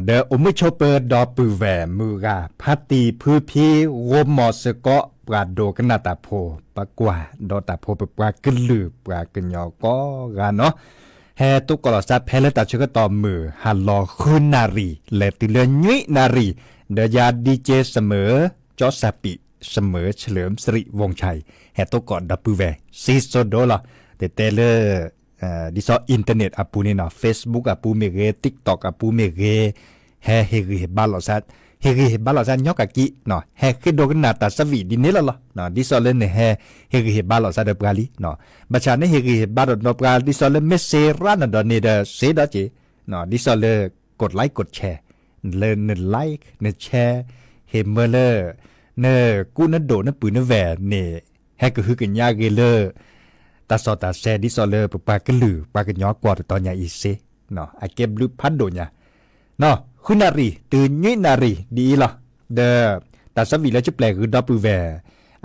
ဒီးအိၣ်မုာ်ဆိးပၢၤဒီပုၢ်ဝဲၢ်မုၢ်ဂၤ ဖါတံၢ်ဖုဖံ ဂိၢ်မီၢ်စ့ၢ်ကီး ပှၤဒိကနၣ်တၢ်ဖိ ပှၤကွၢ်ဒီးတၢ်ဖိ ပပှၤကလုာ်ပှၤကညီကိးဂၤနီၤ, ဟဲသကိးလိာ်သးဖဲလၢတၢ်ဆၢကတီၢ်မုၢ်ဟါလီၤဃုနၣ်ရံၣ် လဲၤတုၤလၢနွံနၣ်ရံၣ်, ဒီးယၤ DJ စမၢၤ ကၠီစၢ်ပံး စမၢၤ เฉลิมสิริ วงศ์ชัย ဟဲသကိးဒီပုၢ်ဝဲၢ် စံးစိၤဒိလီၤ. တဲတဲလၢ ဒ်သိး internet အပူၤန့ၣ်နီၤ Facebook အပူၤမ့ၢ်ဂ့ၤ TikTok အပူၤမ့ၢ်ဂ့ၤ, ဟဲဟ့ၣ်ဂံၢ်ဟ့ၣ်ဘါလိာ်သး, ဟ့ၣ်ဂံၢ်ဟ့ၣ်ဘါလိာ်သးညီကကံနီၤ, ဟဲဃ့ဒိကနၣ်တၢ်သးဝံၣ်ဒ်န့ၣ်လီၤလီၤ. ဒ်သိးလၢနဟဲ ဟ့ၣ်ဂံၢ်ဟ့ၣ်ဘါလိာ်သးဒီးပှၤလံနီၤ, ဘၣ်ဆၣ်နဟ့ၣ်ဂံၢ်ဟ့ၣ်ဘါဒီးပှၤ ဒ်သိးလၢမ့ၢ်စ့ရၣ်နၤဒီးန့ၣ်ဒီး စ့ဒီးက့ၤ, ဒ်သိးလၢ กดไลค์ กดแชร์ လၢန like န share ဟ့ၣ်မၢလၢ နကူနဒိၣ်နပုၢ်နဝဲၢ်န့ၣ် ဟဲကဟုကညးဂ့ၤလၢ တၢ်စီၣ်တၢ်ဆဲး ဒ်သိးလၢပပှၤကလုာ်ပှၤကညီကွီၢ်တတီၤညါအံၤစ့, အကဲဘျုးဖးဒိၣ်ညါ, ဃုနၣ်ရံၣ်တုၤနွံနၣ်ရံၣ်ဒ်အံၤလီၤ. ဒီး တၢ်သးဝံၣ်လၢကပျဲၢ်ဂုၤဒီပုၢ်ဝဲၢ်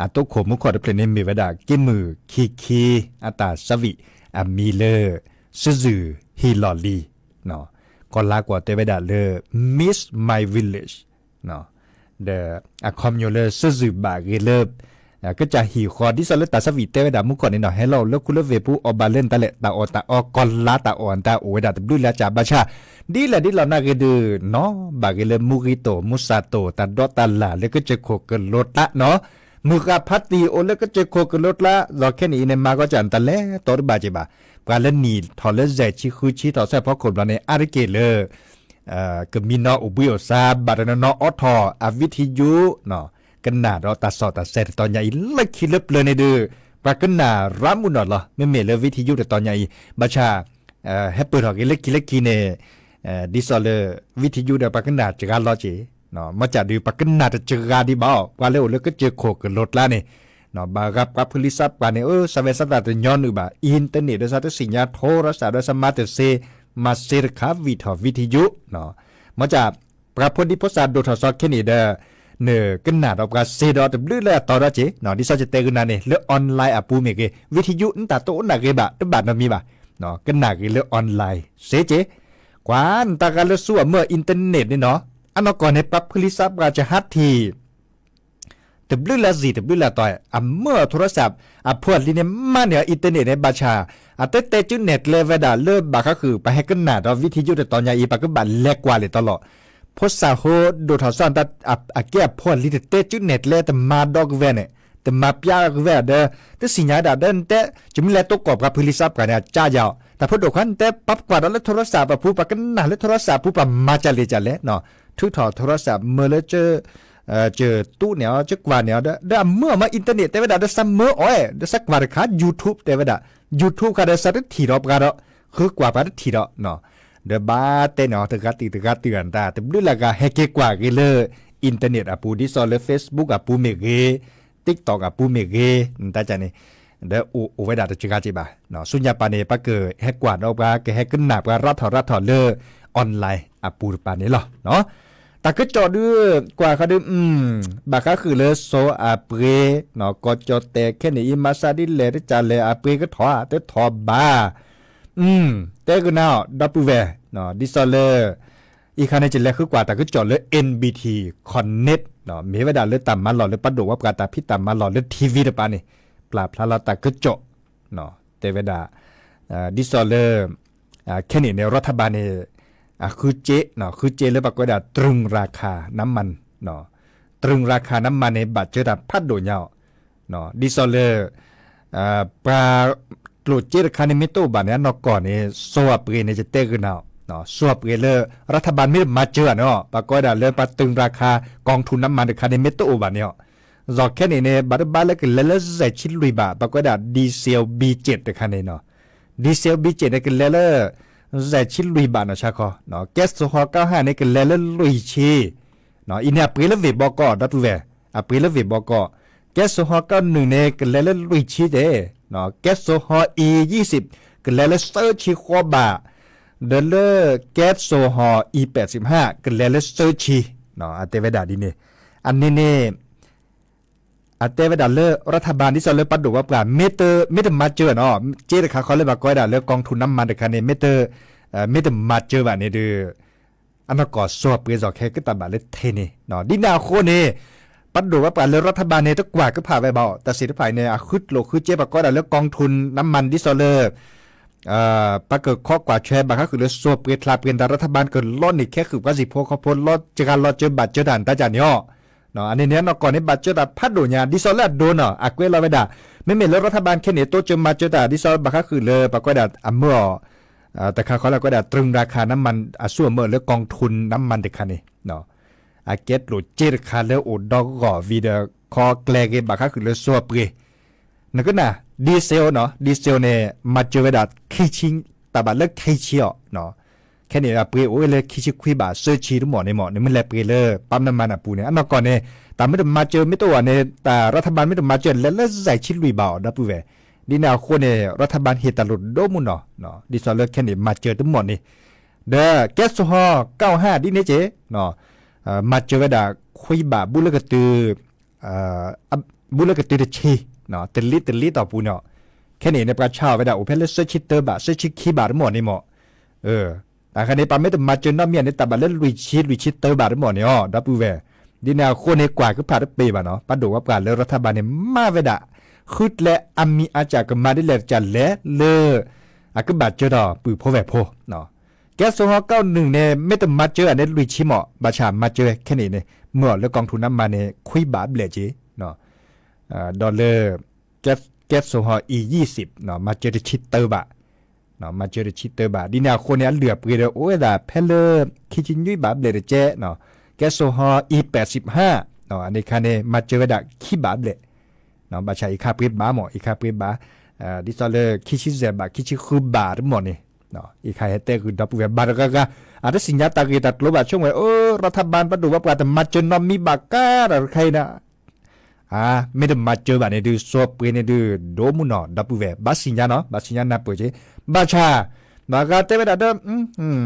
အတိခိၣ်မူခိၣ်တဖျၢၣ်န့ၣ်မ့ၢ်ဝဲဒၣ် က့မုၢ်ခံခံ အတၢ်သးဝံၣ် အမံၤလၢ စ့ၣ်စ့ၣ်ဟ့ၣ်လီၤလံ ကီၢ်လါကွီၢ်တဲဝဲဒၣ်လၢ Miss My Village ဒီးအခီပညီလၢစ့ၣ်စ့ၣ်ဘၣ်ဂ့ၤလၢ ကစၢ်ဟံၣ်ဃီ ဒ်သိးလၢတၢ်သးဝံၣ်တဲဝဲဒၣ်မူခိၣ်န့ၣ်နီၤ ဟဲလီၤအိၣ်လၢခူလၢဝ့ၢ်ပူၤ အီၣ်ဘၣ်လၢနတၢ်လဲၣ် တၢ်အီၣ်တၢ်အီ ကီၢ်လါတၢ်အီၣ်တၢ်အီအိၣ်ဝဲဒၣ်တဘျုးလၢကၢ်ဘၣ်ဆၣ် ဒ်လဲၣ်ဒ်လဲၣ်နၢ်ဂ့ၤဒုးနီၤ ဘၣ်ဂ့ၤလၢမူဂံၢ်တိၢ် မူစၢ်တိၢ် တၢ်ဒီးတၢ်လၢ်လၢကစၢၢ်ခိၣ်ကလိၤကျါနီၤ မုၢ်ဃၢ်ဖါတံၢ်အိၣ်လၢကစၢၢ်ခိၣ်ကလိၤကျါ လီၤခဲနံၣ်အံၤန့ၣ် မၤကီၢ်စၢ်နတၢ်လဲၤတီတဘၣ်က့ၤဘၣ်. ပှၤလၢနံၣ်ထီၣ်လၢယဲၢ်ဆံဃုဆံထီၣ်ဆၢဖီခိၣ်ဘျီန့ၣ် အါတက့ၢ်လၢ ကမံနီၤအိၣ်ဘှံးအိၣ်သါ ဘၣ်တနီၤနီၤအိးထီၣ်အဝံထယု ကနၣ်ဒီးတၢ်စီၣ်တၢ်ဆဲးတတီၤညါအံၤ လၢခံလၢပျၢၤန့ၣ်ဒုး ပှၤကနၣ်ရၤမုာ်နီၣ်လီၤ. မ့မ့ၢ်လၢဝံထယုတတီၤညါအံၤ ဘၣ်ဆၣ် ဟဲပၢၢ်ထီၣ်က့ၤလၢခံလၢခံန့ၣ် ဒ်သိးလၢ ဝံထယုဒီးပှၤကနၣ်စှၤလီၤက့ၤ မ့ၢ်ကၢ်ဒုး ပှၤကနၣ်တစှၤဒံးဘၣ်အီၤ ပှၤလၢအိၣ်လၢကစၢၢ်ခိၣ်ကလိၤကျါန့ၣ် ဘၣ်ဂၤပှၤဖုလံစးပှၢ်န့ၣ် အၢ စးဝဲစးတၢ်တညီနုၢ်ဘၣ် internet ဒီးစးတသ့ၣ်ညါ โทรศัพท์ ဒီးစးမၤတသ့ မၤစ့တခါဝံၣ်ထီၣ်ဝံထယု မ့ၢ်ကၢ် ပှၤဖိဒံဖိသၣ်ဒိၣ်ထီၣ်စီၤခဲနံၣ်ဒီး နကနၣ်ဒီးပှၤစ့ဒီးတဘျုးလၢအတီၤဒီးက့ၤ ဒ်သိးယတဲဂုာ်နၤန့ၣ် လၢ online အပူၤမ့ၢ်ဂ့ၤ ဝံထယု နတၢ်တအိၣ်နၢ်ဂ့ၤဘၣ် တဘၣ်နီတမံၤဘၣ် ကနၣ်ဂ့ၤလၢ online စ့က့ၤ ကွၢ်နတၢ်ဂၤလၢဆူအမုၢ် internet န့ၣ်နီၤ အနီၢ်ကီၢ်န့ၣ် ပှၤဖုလံစးပှၢ်စဟးထံၣ် တဘျုးလၢအစံၣ် တဘျုးလၢအတီၤ အမၢအ โทรศัพท์ အဖိအလံၤန့ၣ် မၤန့ၢ်အီၤ internet န့ၣ် ဘၣ်ဆၣ် အတတဲစုနဲၣ်ကျဲဝဲဒၣ်လၢဘၣ်ဃးဃုာ် ပှၤဟဲကနၣ်ဒီးဝံထယုတတီၤညါအံၤ ပှၤကဘၣ်လဲၤကွၢ်လံာ်တလီၢ် ဖိသၣ်ဖိဒိၣ်ထီၣ်စီၤ အကဲအဖိအလံၤတတဲစုနဲၣ်ကျဲ တမၤဒီကဝဲန့ၣ် တမၤပျါကဝဲဒီး တသ့ၣ်ညါဒၣ်ဒီး နတဲ ယမ့ၢ်လဲၤတိကိးပှၤဖုလံစးပှၢ်န့ၣ် အကၢယၤအီၤ တၢ်ဖိဒိၣ်ခွါ နတဲပှၤကွၢ်ဒီးလၢ โทรศัพท์ အပူၤ ပှၤကနၣ်လၢ โทรศัพท์ အပူၤ ပှၤမၤကလဲၣ်ကလဲၣ် ထုးထီၣ် โทรศัพท์ မၢလၢ ကတူၢ်န့ၢ်အီၤ ကကွၢ်န့ၢ်အီၤ ဒီးအမၢအီၤမ့ၢ် internet တဲဝဲဒၣ်ဒီး စးမၢအီၤ ဒီးစးကွၢ်တခါ YouTube တဲဝဲဒၣ် YouTube ခါဒီး စးတထံၣ်ဒီးပှၤဒီး ဃုကွၢ်ပှၤတထံၣ်ဒီး ဒီးဘၣ်တဲန့ၢ်အီၤ တဂၤတံၢ်တဂၤတံၢ်အတၢ် တဘျုးလၢဂၤ ဟဲက့ၤကွၢ်က့ၤလၢ internet အပူၤ ဒ်သိးလၢ Facebook အပူၤမ့ၢ်ဂ့ၤ TikTok အပူၤမ့ၢ်ဂ့ၤ နတၢ်န့ၣ် ဒီးအိၣ်အိၣ်ဝဲဒၣ်တစှၤက့ၤဘၣ် ဆူညါပၤန့ၣ် ပှၤကဟဲကွၢ်ဒီးပှၤ ကဟဲကနၣ်ပှၤရၤထီၣ်ရၤထီၣ်လၢ online အပူၤတပၤန့ၣ်လီၤ. တၢ်ကစီၣ်ဒုး ကွၢ်ဃီဒုး ဘၣ်ဃးဃုာ်လၢ စီၤအပှ့ၤ ကီၢ်ကၠီၣ်တဲာ်ခဲန့ၣ်အံၤ မၤစၢ်ဒ်လဲၣ် တကလဲၣ် အပှ့ၤကထီၣ် တထီၣ်ဘၣ် တဲကနၣ်အီၤ ဒီပုၢ်ဝဲၢ် ဒ်သိးလၢ အံၤခါန့ၣ် ကလဲၤဃုကွၢ်တၢ်ကစီၣ်လၢ NBT Connect မ့ၢ်ဝဲဒၣ်လၢတၢ်မၤလီၢ်လၢ ပှၤဒိၣ်ဝဲပှၤတၢ်ဖံးတၢ်မၤလီၢ်လၢ ထံဝံတပၤန့ၣ် ပျၢ်ဖျါလီၤတၢ်ကစီၣ် တဲဝဲဒၣ် ဒ်သိးလၢ ခဲန့ၣ်န့ၣ် ရၤထၢၣ်ဘၢၣ်န့ၣ် အဃုစ့ ဃုစ့လၢပှၤကိးဝဲဒၣ် ตรึงราคาน้ำมัน ตรึงราคาน้ำมัน န့ၣ် ဘၣ်စၢၤတၢ်ဖးဒိၣ်ညါအီၤ ဒ်သိးလၢ ပှၤကျိၣ်စ့တခါန့ၣ် မ့ၢ်တအိၣ်ဘၣ်န့ၣ် အနီၢ်ကီၢ်န့ၣ် စီၤအပှ့ၤန့ၣ် ယတဲဂုာ်နၤအီၤ စီၤအပှ့ၤလၢ ရၤထၢၣ်ဘၢၣ်မ့ၢ်တမၤစၢၤဘၣ်န့ၣ်အီၤ ပှၤကိးဝဲဒၣ်လၢ ပှၤ ตรึงราคา กองทุนน้ำมัน တခါန့ၣ် မ့ၢ်တအိၣ်ဘၣ်န့ၣ်အီၤ စီၤခဲန့ၣ်န့ၣ် ဘၣ်တဘၣ်လၢကလဲၤလၢ စဲးဆံလွံၢ်ဘၣ် ပှၤကိးဝဲဒၣ် diesel B เจ็ด တခါန့ၣ်နီၤ diesel B เจ็ด န့ၣ် ကလဲၤလၢ စဲးဆံလွံၢ်ဘၣ်နီၤ ဆါခီ ကဲစိဟီ เก้าห้า န့ၣ် ကလဲၤလၢလွံၢ်ဆံ အံၤန့ၣ် အပှ့ၤလၢဝ့ၢ်ဘီကီၢ် ဒီပုၢ်ဝဲၢ် အပှ့ၤလၢဝ့ၢ်ဘီကီၢ် ကဲစိဟီ เก้าหนึ่ง န့ၣ် ကလဲၤလၢလွံၢ်ဆံတဲ ကဲစိဟီ E ยี่สิบ ကလဲၤလၢသၢဆံဃိးဘၣ် ဒီးလၢ ကဲစိဟီ E แปดสิบห้า ကလဲၤလၢသၢဆံ အတဲဝဲဒၣ်ဒ်န့ၣ် အန့ၣ်န့ၣ် အတဲဝဲဒၣ်လၢ ရၤထၢၣ်ဘၢၣ် ဒ်သိးလၢပှၤဒိၣ်ဝဲပှၤ မ့ၢ်တမၤစၢၤဘၣ်နီၤ စ့တခါဃီလၢပှၤကိးဝဲဒၣ်လၢ กองทุนน้ำมัน တခါန့ၣ် မ့ၢ်တ မ့ၢ်တမၤစၢၤဘၣ်န့ၣ်ဒီး အနီၢ်ကီၢ်စိၤပှ့ၤစီၣ်ခဲကတၢၢ်ဘၣ်လၢထဲန့ၣ်, ဒ်န့ၣ်အဃိန့ၣ် ပှၤဒိၣ်ပှၤပှၢ်လၢရၤထဘၢၣ်န့ၣ် တကွၢ်ကဖၣ်ဝဲဘၣ်အီၤ, တၢ်စံးတဖၣ်အံၤန့ၣ် အဃုကျိၣ်ဃုစ့ ပှၤကိးဒၣ်လၢ กองทุนน้ำมัน ဒ်သိးလၢ ပှၤကခိးကွၢ်ထွဲဘၣ်ဃးဃုာ်လၢစိၤပှ့ၤချါပှ့ၤ နတၢ်ရၤထဘၢၣ်ကလီန့ၢ်ခဲဃုာ်ပှၤစံၣ်ဖိဃီဖိ လီၤစှၤလီၤစှၤဘၣ်စၢၤတၢ်နတၢ်ကၢ်န့ၣ်အီၤ, အန့ၣ်န့ၣ် အနီၢ်ကီၢ်န့ၣ် ဘၣ်စၢၤတၢ်ဖးဒိၣ်ညါ ဒ်သိးလၢအဒိန့ၣ် အကွဲးလီၤဝဲဒၣ်, မ့မ့ၢ်လၢရၤထဘၢၣ်ခဲန့ၣ် တိစၢၤမၤစၢၤတၢ် ဒ်သိးဘၣ်ဃးဃုာ်လၢပှၤကိးဒၣ်အမၢအီၤ တခါဃီလၢကိးဒၣ် ตรึงราคาน้ำมัน အစိအမၢလၢ กองทุนน้ำมัน တခါန့ၣ် အကဲကျိၣ်စ့တခါလၢအိၣ်ဒီးဂီၢ်ဝံၤဒီး ခီကျဲဂ့ၤဘၣ်ဃးဃုာ်လၢစိၤပှ့ၤ, နကနၣ် diesel နီၤ diesel န့ၣ် မၤစၢၤဝဲဒၣ် ခံဆံ, တၢ်ဘၣ်လၢခံဆံအီၤ, ခဲန့ၣ်အပှ့ၤအိၣ်ဝဲလၢခံဆံခွံဘၣ် သၢဆံတမီၢ်န့ၣ်မၢ် နမ့ၢ်လဲၤပှ့ၤလၢ ปั๊มน้ำมัน အပူၤန့ၣ် အနီၢ်ကီၢ်န့ၣ် တၢ်မ့ၢ်တမၤစၢၤမ့ၢ်တအိၣ်န့ၣ် တၢ်ရၤထဘၢၣ်မ့ၢ်တမၤစၢၤလဲၤလၢစဲးဆံလွံၢ်ဘၣ်အီၤ ဒီပုၢ်ဝဲၢ်, ဒ်န့ၣ်အဃိန့ၣ် ရၤထဘၢၣ်ဟ့ၣ်တၢ်လိၣ်ဒိၣ်မးနီၤ, ဒ်သိးလၢခဲန့ၣ်မၤစၢၤတမီၢ်န့ၣ်, ဒီး แก๊สโซฮอล์ เก้าห้า ဒ်န့ၣ်က့ မၤစၢၤဝဲဒၣ် ခွံဘၣ် ဘူးလၢကတုၤ ဘူးလၢကတုၤတဆံ, တလံၣ်တလံၣ်တီၢ်ပူၤန့ၣ်, ခဲန့ၣ်န့ၣ် ပှၤဆါအီၤဝဲဒၣ်အိၣ်ဖဲလၢသၢဆံတၢဘၣ် သၢဆံခံဘၣ်တမီၢ်န့ၣ်မၢ်, အဃိန့ၣ် ပမ့ၢ်တမၤစၢၤနီတမံၤန့ၣ် တၢ်ဘၣ်လၢလွံၢ်ဆံ လွံၢ်ဆံတၢဘၣ်တမီၢ်န့ၣ်အီၤ ဒီပုၢ်ဝဲၢ်, ဒ်န့ၣ်အဃိန့ၣ် ကွၢ်ကဖၣ်တပ့ၤဘၣ်နီၤ ပှၤဒိၣ်ပှၤပှၢ်လၢရၤထဘၢၣ်န့ၣ် မၤဝဲဒၣ် ဃုကျဲအမံၤအါစှၤကမၤဒ်လဲၣ်တကလဲၣ်လၢ အကဘၣ်စၢၤထီၣ်ပုၢ်ဖိဝဲၢ်ဖိ แก๊สโซฮอล์ เก้าหนึ่ง န့ၣ် မ့ၢ်တမၤစၢၤအန့ၣ်လွံၢ်ဆံမၢ် ဘၣ်ဆၣ်မၤစၢၤခဲန့ၣ်န့ၣ် မၢအီၤလၢ กองทุนน้ำมัน န့ၣ် ခွံဘၣ်ဘျဲၣ်က့ ဒီးလၢ แก๊สโซฮอล์ อี ยี่สิบ မၤစၢၤတဆံတၢဘၣ်, မၤစၢၤတဆံတၢဘၣ် ဒ်န့ၣ်အဃိန့ၣ် အလုၢ်အပှ့ၤဒီးအိၣ်ဝဲဒၣ်ဖဲလၢ ခံဆံနွံဘၣ်ဘျဲၣ်တကဲ แก๊สโซฮอล์ อี แปดสิบห้า အန့ၣ်ခါန့ၣ် မၤစၢၤဝဲဒၣ်ခံဘၣ်ဘျဲၣ် ဘၣ်ဆၣ်အံၤခါပှ့ၤဘၣ်မၢ် အံၤခါပှ့ၤဘၣ်, ဒ်သိးလၢ ခံဆံယဲၢ်ဘၣ် ခံဆံဃုဘၣ်တမီၢ်န့ၣ်, အံၤခါဟဲတဲဃုာ်ဒီပုၢ်ဝဲၢ်ဘၣ်တဂၤဂၤ အတသ့ၣ်ညါတၢ်ဂ့ၢ်တၢ်ကျိၤဘၣ်ဆိမိၣ်ဝဲ အၢ ရၤထဘၢၣ်ပှၤဒိၣ်ပှၤပှၢ်တမၤစၢၤနီတမံၤဘၣ်ကါတၢ်တခါအံၤန့ၣ် မ့ၢ်တမၤစၢၤဘၣ်န့ၣ်ဒုး စိၤပှ့ၤန့ၣ်ဒုး ဒိၣ်မးနီၤ ဒီပုၢ်ဝဲၢ် ဘၣ်သ့ၣ်ညါနီၤ ဘၣ်သ့ၣ်ညါနၢ်ပၢၢ်က့ၤ, ဘၣ်ဆၣ် ဘၣ်ဂၤတဲဝဲဒၣ်ဒီး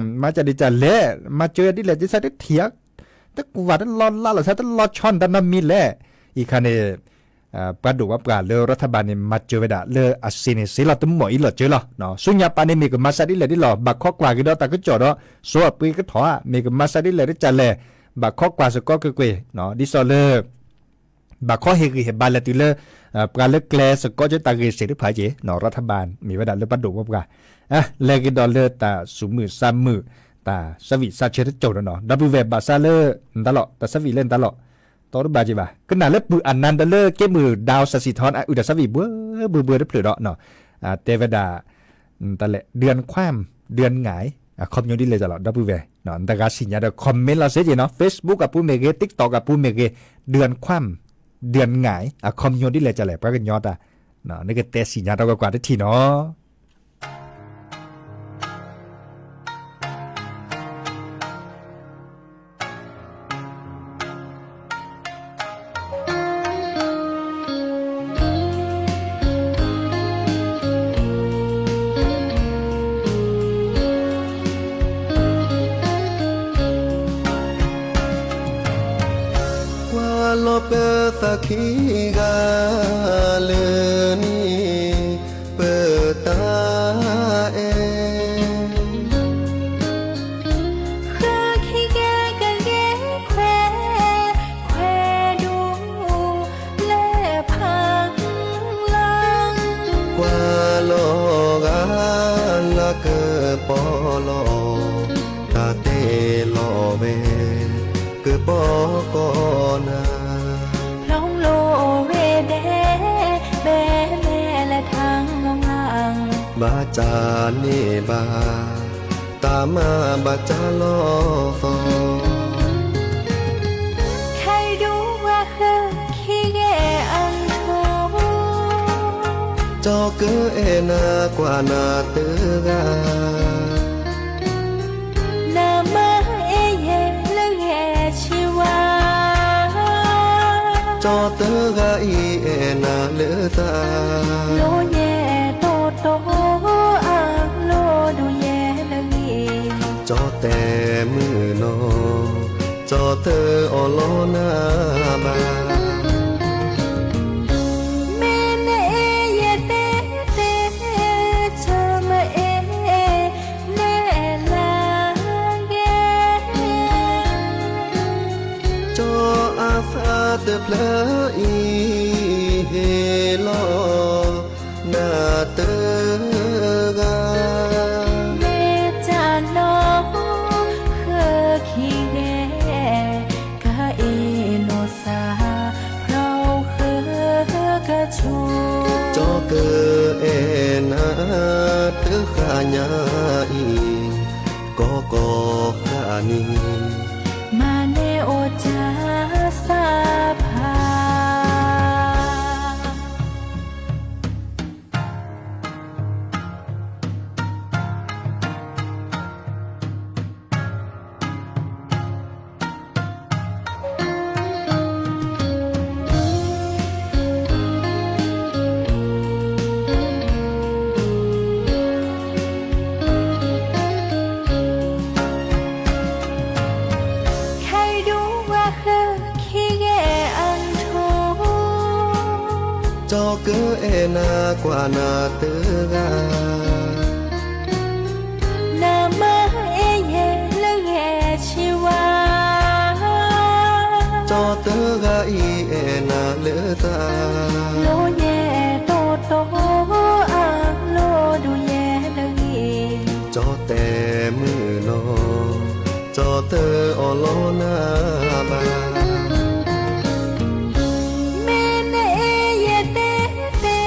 မၤစၢၤဒ်လဲၣ် မၤစၢၤဒ်လဲၣ် ဒ်ဆၣ်တထံၣ် တကွၢ်တလီၤလါလီၤ ဆၣ်တလီၤဆီနတၢ်နီတမံၤလဲၣ်, အံၤခါန့ၣ် ပှၤဒိၣ်ပှၤပှၢ်လၢရၤထဘၢၣ်န့ၣ် မၤစၢၤဝဲဒၣ်လၢအစ့န့ၣ်စ့လီၤ တမီၢ်အံၤလီၤစၢၤလီၤ, ဆူညါပာ်န့ၣ်မ့ၢ်ကမၤစၢၤဒ်လဲၣ်ဒ်လဲၣ် ဘၣ်ခိးကွၢ်က့ၤဒီးတၢ်ကစီၣ်ဒီး စိၤအပှ့ၤကထီၣ်ဧါ မ့ၢ်ကမၤစၢၤဒ်လဲၣ်ဒ်လဲၣ်, ဘၣ်ခိးကွၢ်စ့ၢ်ကီးကွ့ၢ်ကွ့ၢ် ဒ်သိးလၢ ဘၣ်ခိးဟ့ၣ်ဂံၢ်ဟ့ၣ်ဘါလဲၤတုၤလၢ ပှၤလၢကျဲစ့ၢ်ကီးက့ၤတၢ်ဂ့ၢ်စ့ၢ်တဖၣ်က့ၤ ရၤထဘၢၣ်မ့ၢ်ဝဲဒၣ်လၢပှၤဒိၣ်ပှၤပှၢ်, လဲၤက့ၤဒီးလၢတၢ်သူၣ်မုာ်သးမုာ် တၢ်ဆၢဝံၣ်ဆၢဆၢတစိၤဒီးနီၤ ဒီပုၢ်ဝဲၢ်ဘၣ်ဆၣ်လၢ နတၢ်လီၢ် တၢ်ဆၢဝံၣ်လၢနတၢ်လီၢ် တီတဘၣ်က့ၤဘၣ် ကနၣ်လၢပုၢ်အနၢ်ဒီးလၢက့မုၢ် ดาวสสิธร အုၣ်တၢ်ဆၢဝံၣ်ဘှၢဘှၢဘှၢတဖျၢၣ်ဒီး တဲဝဲဒၣ် တၢ်လဲၣ် เดือนคว่ำเดือนหงาย အခီပညီဒ်လဲၣ်လီၤ ဒီပုၢ်ဝဲၢ် နတဂၤသ့ၣ်ညါဒီး comment လီၤစ့က့ၤနီၤ Facebook အပူၤမ့ၢ်ဂ့ၤ TikTok အပူၤမ့ၢ်ဂ့ၤ เดือนคว่ำเดือนหงาย အခီပညီဒ်လဲၣ်ကလဲၣ် ပှၤကညီတၢ် နကတဲသ့ၣ်ညါတၢ်ကွၢ်ကွၢ်တထံၣ်နီၤ ကွၢ်လီၤပသးခံဂၤလၢန့ၣ် ပတၢ်အဲၣ် ဃၢခံကဲကဂ့ၤခွဲး ခွဲးဒိၣ် လဲၤဖးလီၤ ကွၢ်လီၤဂာ်လၢကပီၤလီၤ တၢ်တဲလီၤဝဲ ကပီၤကီၢ်နၤ ဖျီလိာ်ဝဲဒဲး ဘဲမဲာ်လဲၤထၢ်ငါ ဘၣ်ဆၣ်န့ၣ်ဘၣ် တၢ်မၤဘၣ်ဆၣ်လီၤသီ ခဲဒိၣ်ဝဲဃၢခံဂ့ၤအါ ကၠီကအဲၣ်နၤကွၢ်နၤတဂၤ နမၤအဲၣ်ယဲလၢဂဲၤဆံဝါ ကၠီတဂၤအံၤအဲၣ်နၤလၢသး လိယဲတီတီ အလိဒိၣ်ယဲလၢဂ့ၤ ကၠီတဲမုာ်နီၤ ကၠီတအီၣ်လီၤနၤဘၣ် မ့ၢ်နအဲၣ်ယဲတဲတဲ ဆၢမအဲၣ် နဲလၢဂ့ၤ တၢ်လၢတၢ်ဃၣ်ညါအံၤ ကီကီၢ်ဃၣ်န့ၣ် မၤန့ၢ်အိၣ်တၢ်သးဖး ခဲအံၤဒုးဝဲဃုခံဂ့ၢ်အထူ, ကၠီကအဲၣ်နၤကွၢ်နၤတဂၤ နမ့ၢ်အဲၣ်ယဲလၢဂဲၤဆံးဝါ, ကၠီတဂၤအံၤအဲၣ်နၤလၢသး, လိၣ်ယဲတတီအလိၣ်ဒိၣ်ယဲလၢဂ့ၤ, ကၠီတဲမုာ်နီၤ, ကၠီတအီၣ်လီၤနၤဘၣ်. မ့ၢ်နအဲၣ်ယဲတဲတဲ,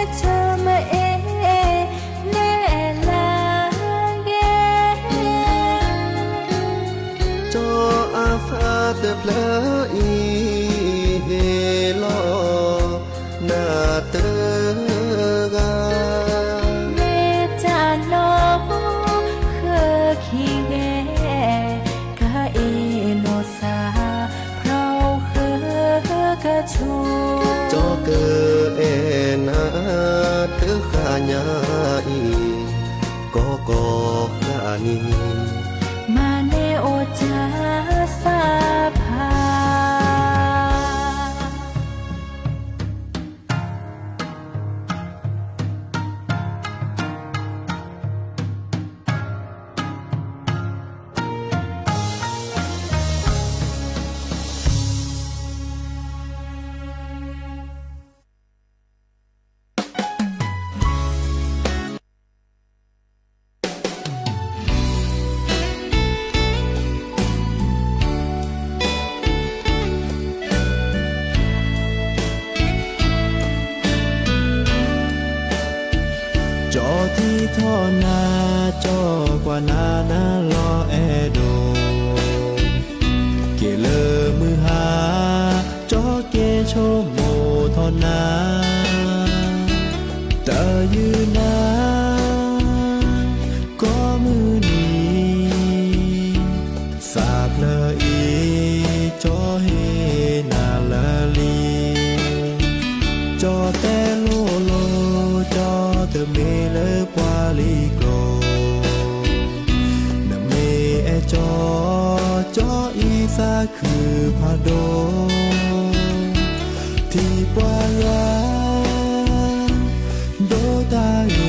တမ့ၢ်အဲၣ်နၤလၢဂ့ၤ, ကၠီအသးတဖျၢၣ်အံၤ ဟ့ၣ်လီၤနၤတဂၤ, မ့ၢ်တၢ်နီၢ်ဃုခံဂ့ၢ်, ကအ့ၣ်လိာ်သး ဖျီဃုကထူ, ကၠီကအဲၣ်နၤတဃၣ်ညါအံၤ, ကီကီၢ်ဃၣ်န့ၣ် မၤန့ၢ်အိၣ်တၢ်သးဖး. ကၠီထံၣ်ထီၣ်နၤ, ကၠီကွၢ်နၤ နၤလီၤအဲၣ်ဒိၣ်, က့ၤလၢမုၢ်ဟါ, ကၠီက့ၤဆိကမိၣ်ထီၣ်နၤ, တၢ်ယုၢ်နၤ ကိးမုၢ်နံၤ, သးဖျၢၣ်အံၤ ကၠီဟ့ၣ်နၤလၢာ်လံ, ကၠီတဲလိၤလိၤ, ကၠီတမ့ၢ်လၢပှၤလံၤကျိာ်, နမ့ၢ်အဲၣ်ကၠီ, ကၠီအံၤသးခုဖးဒိၣ်, ထံၣ်ပှၤဂၤ ဒိးတၢ်ဂ့ၤ,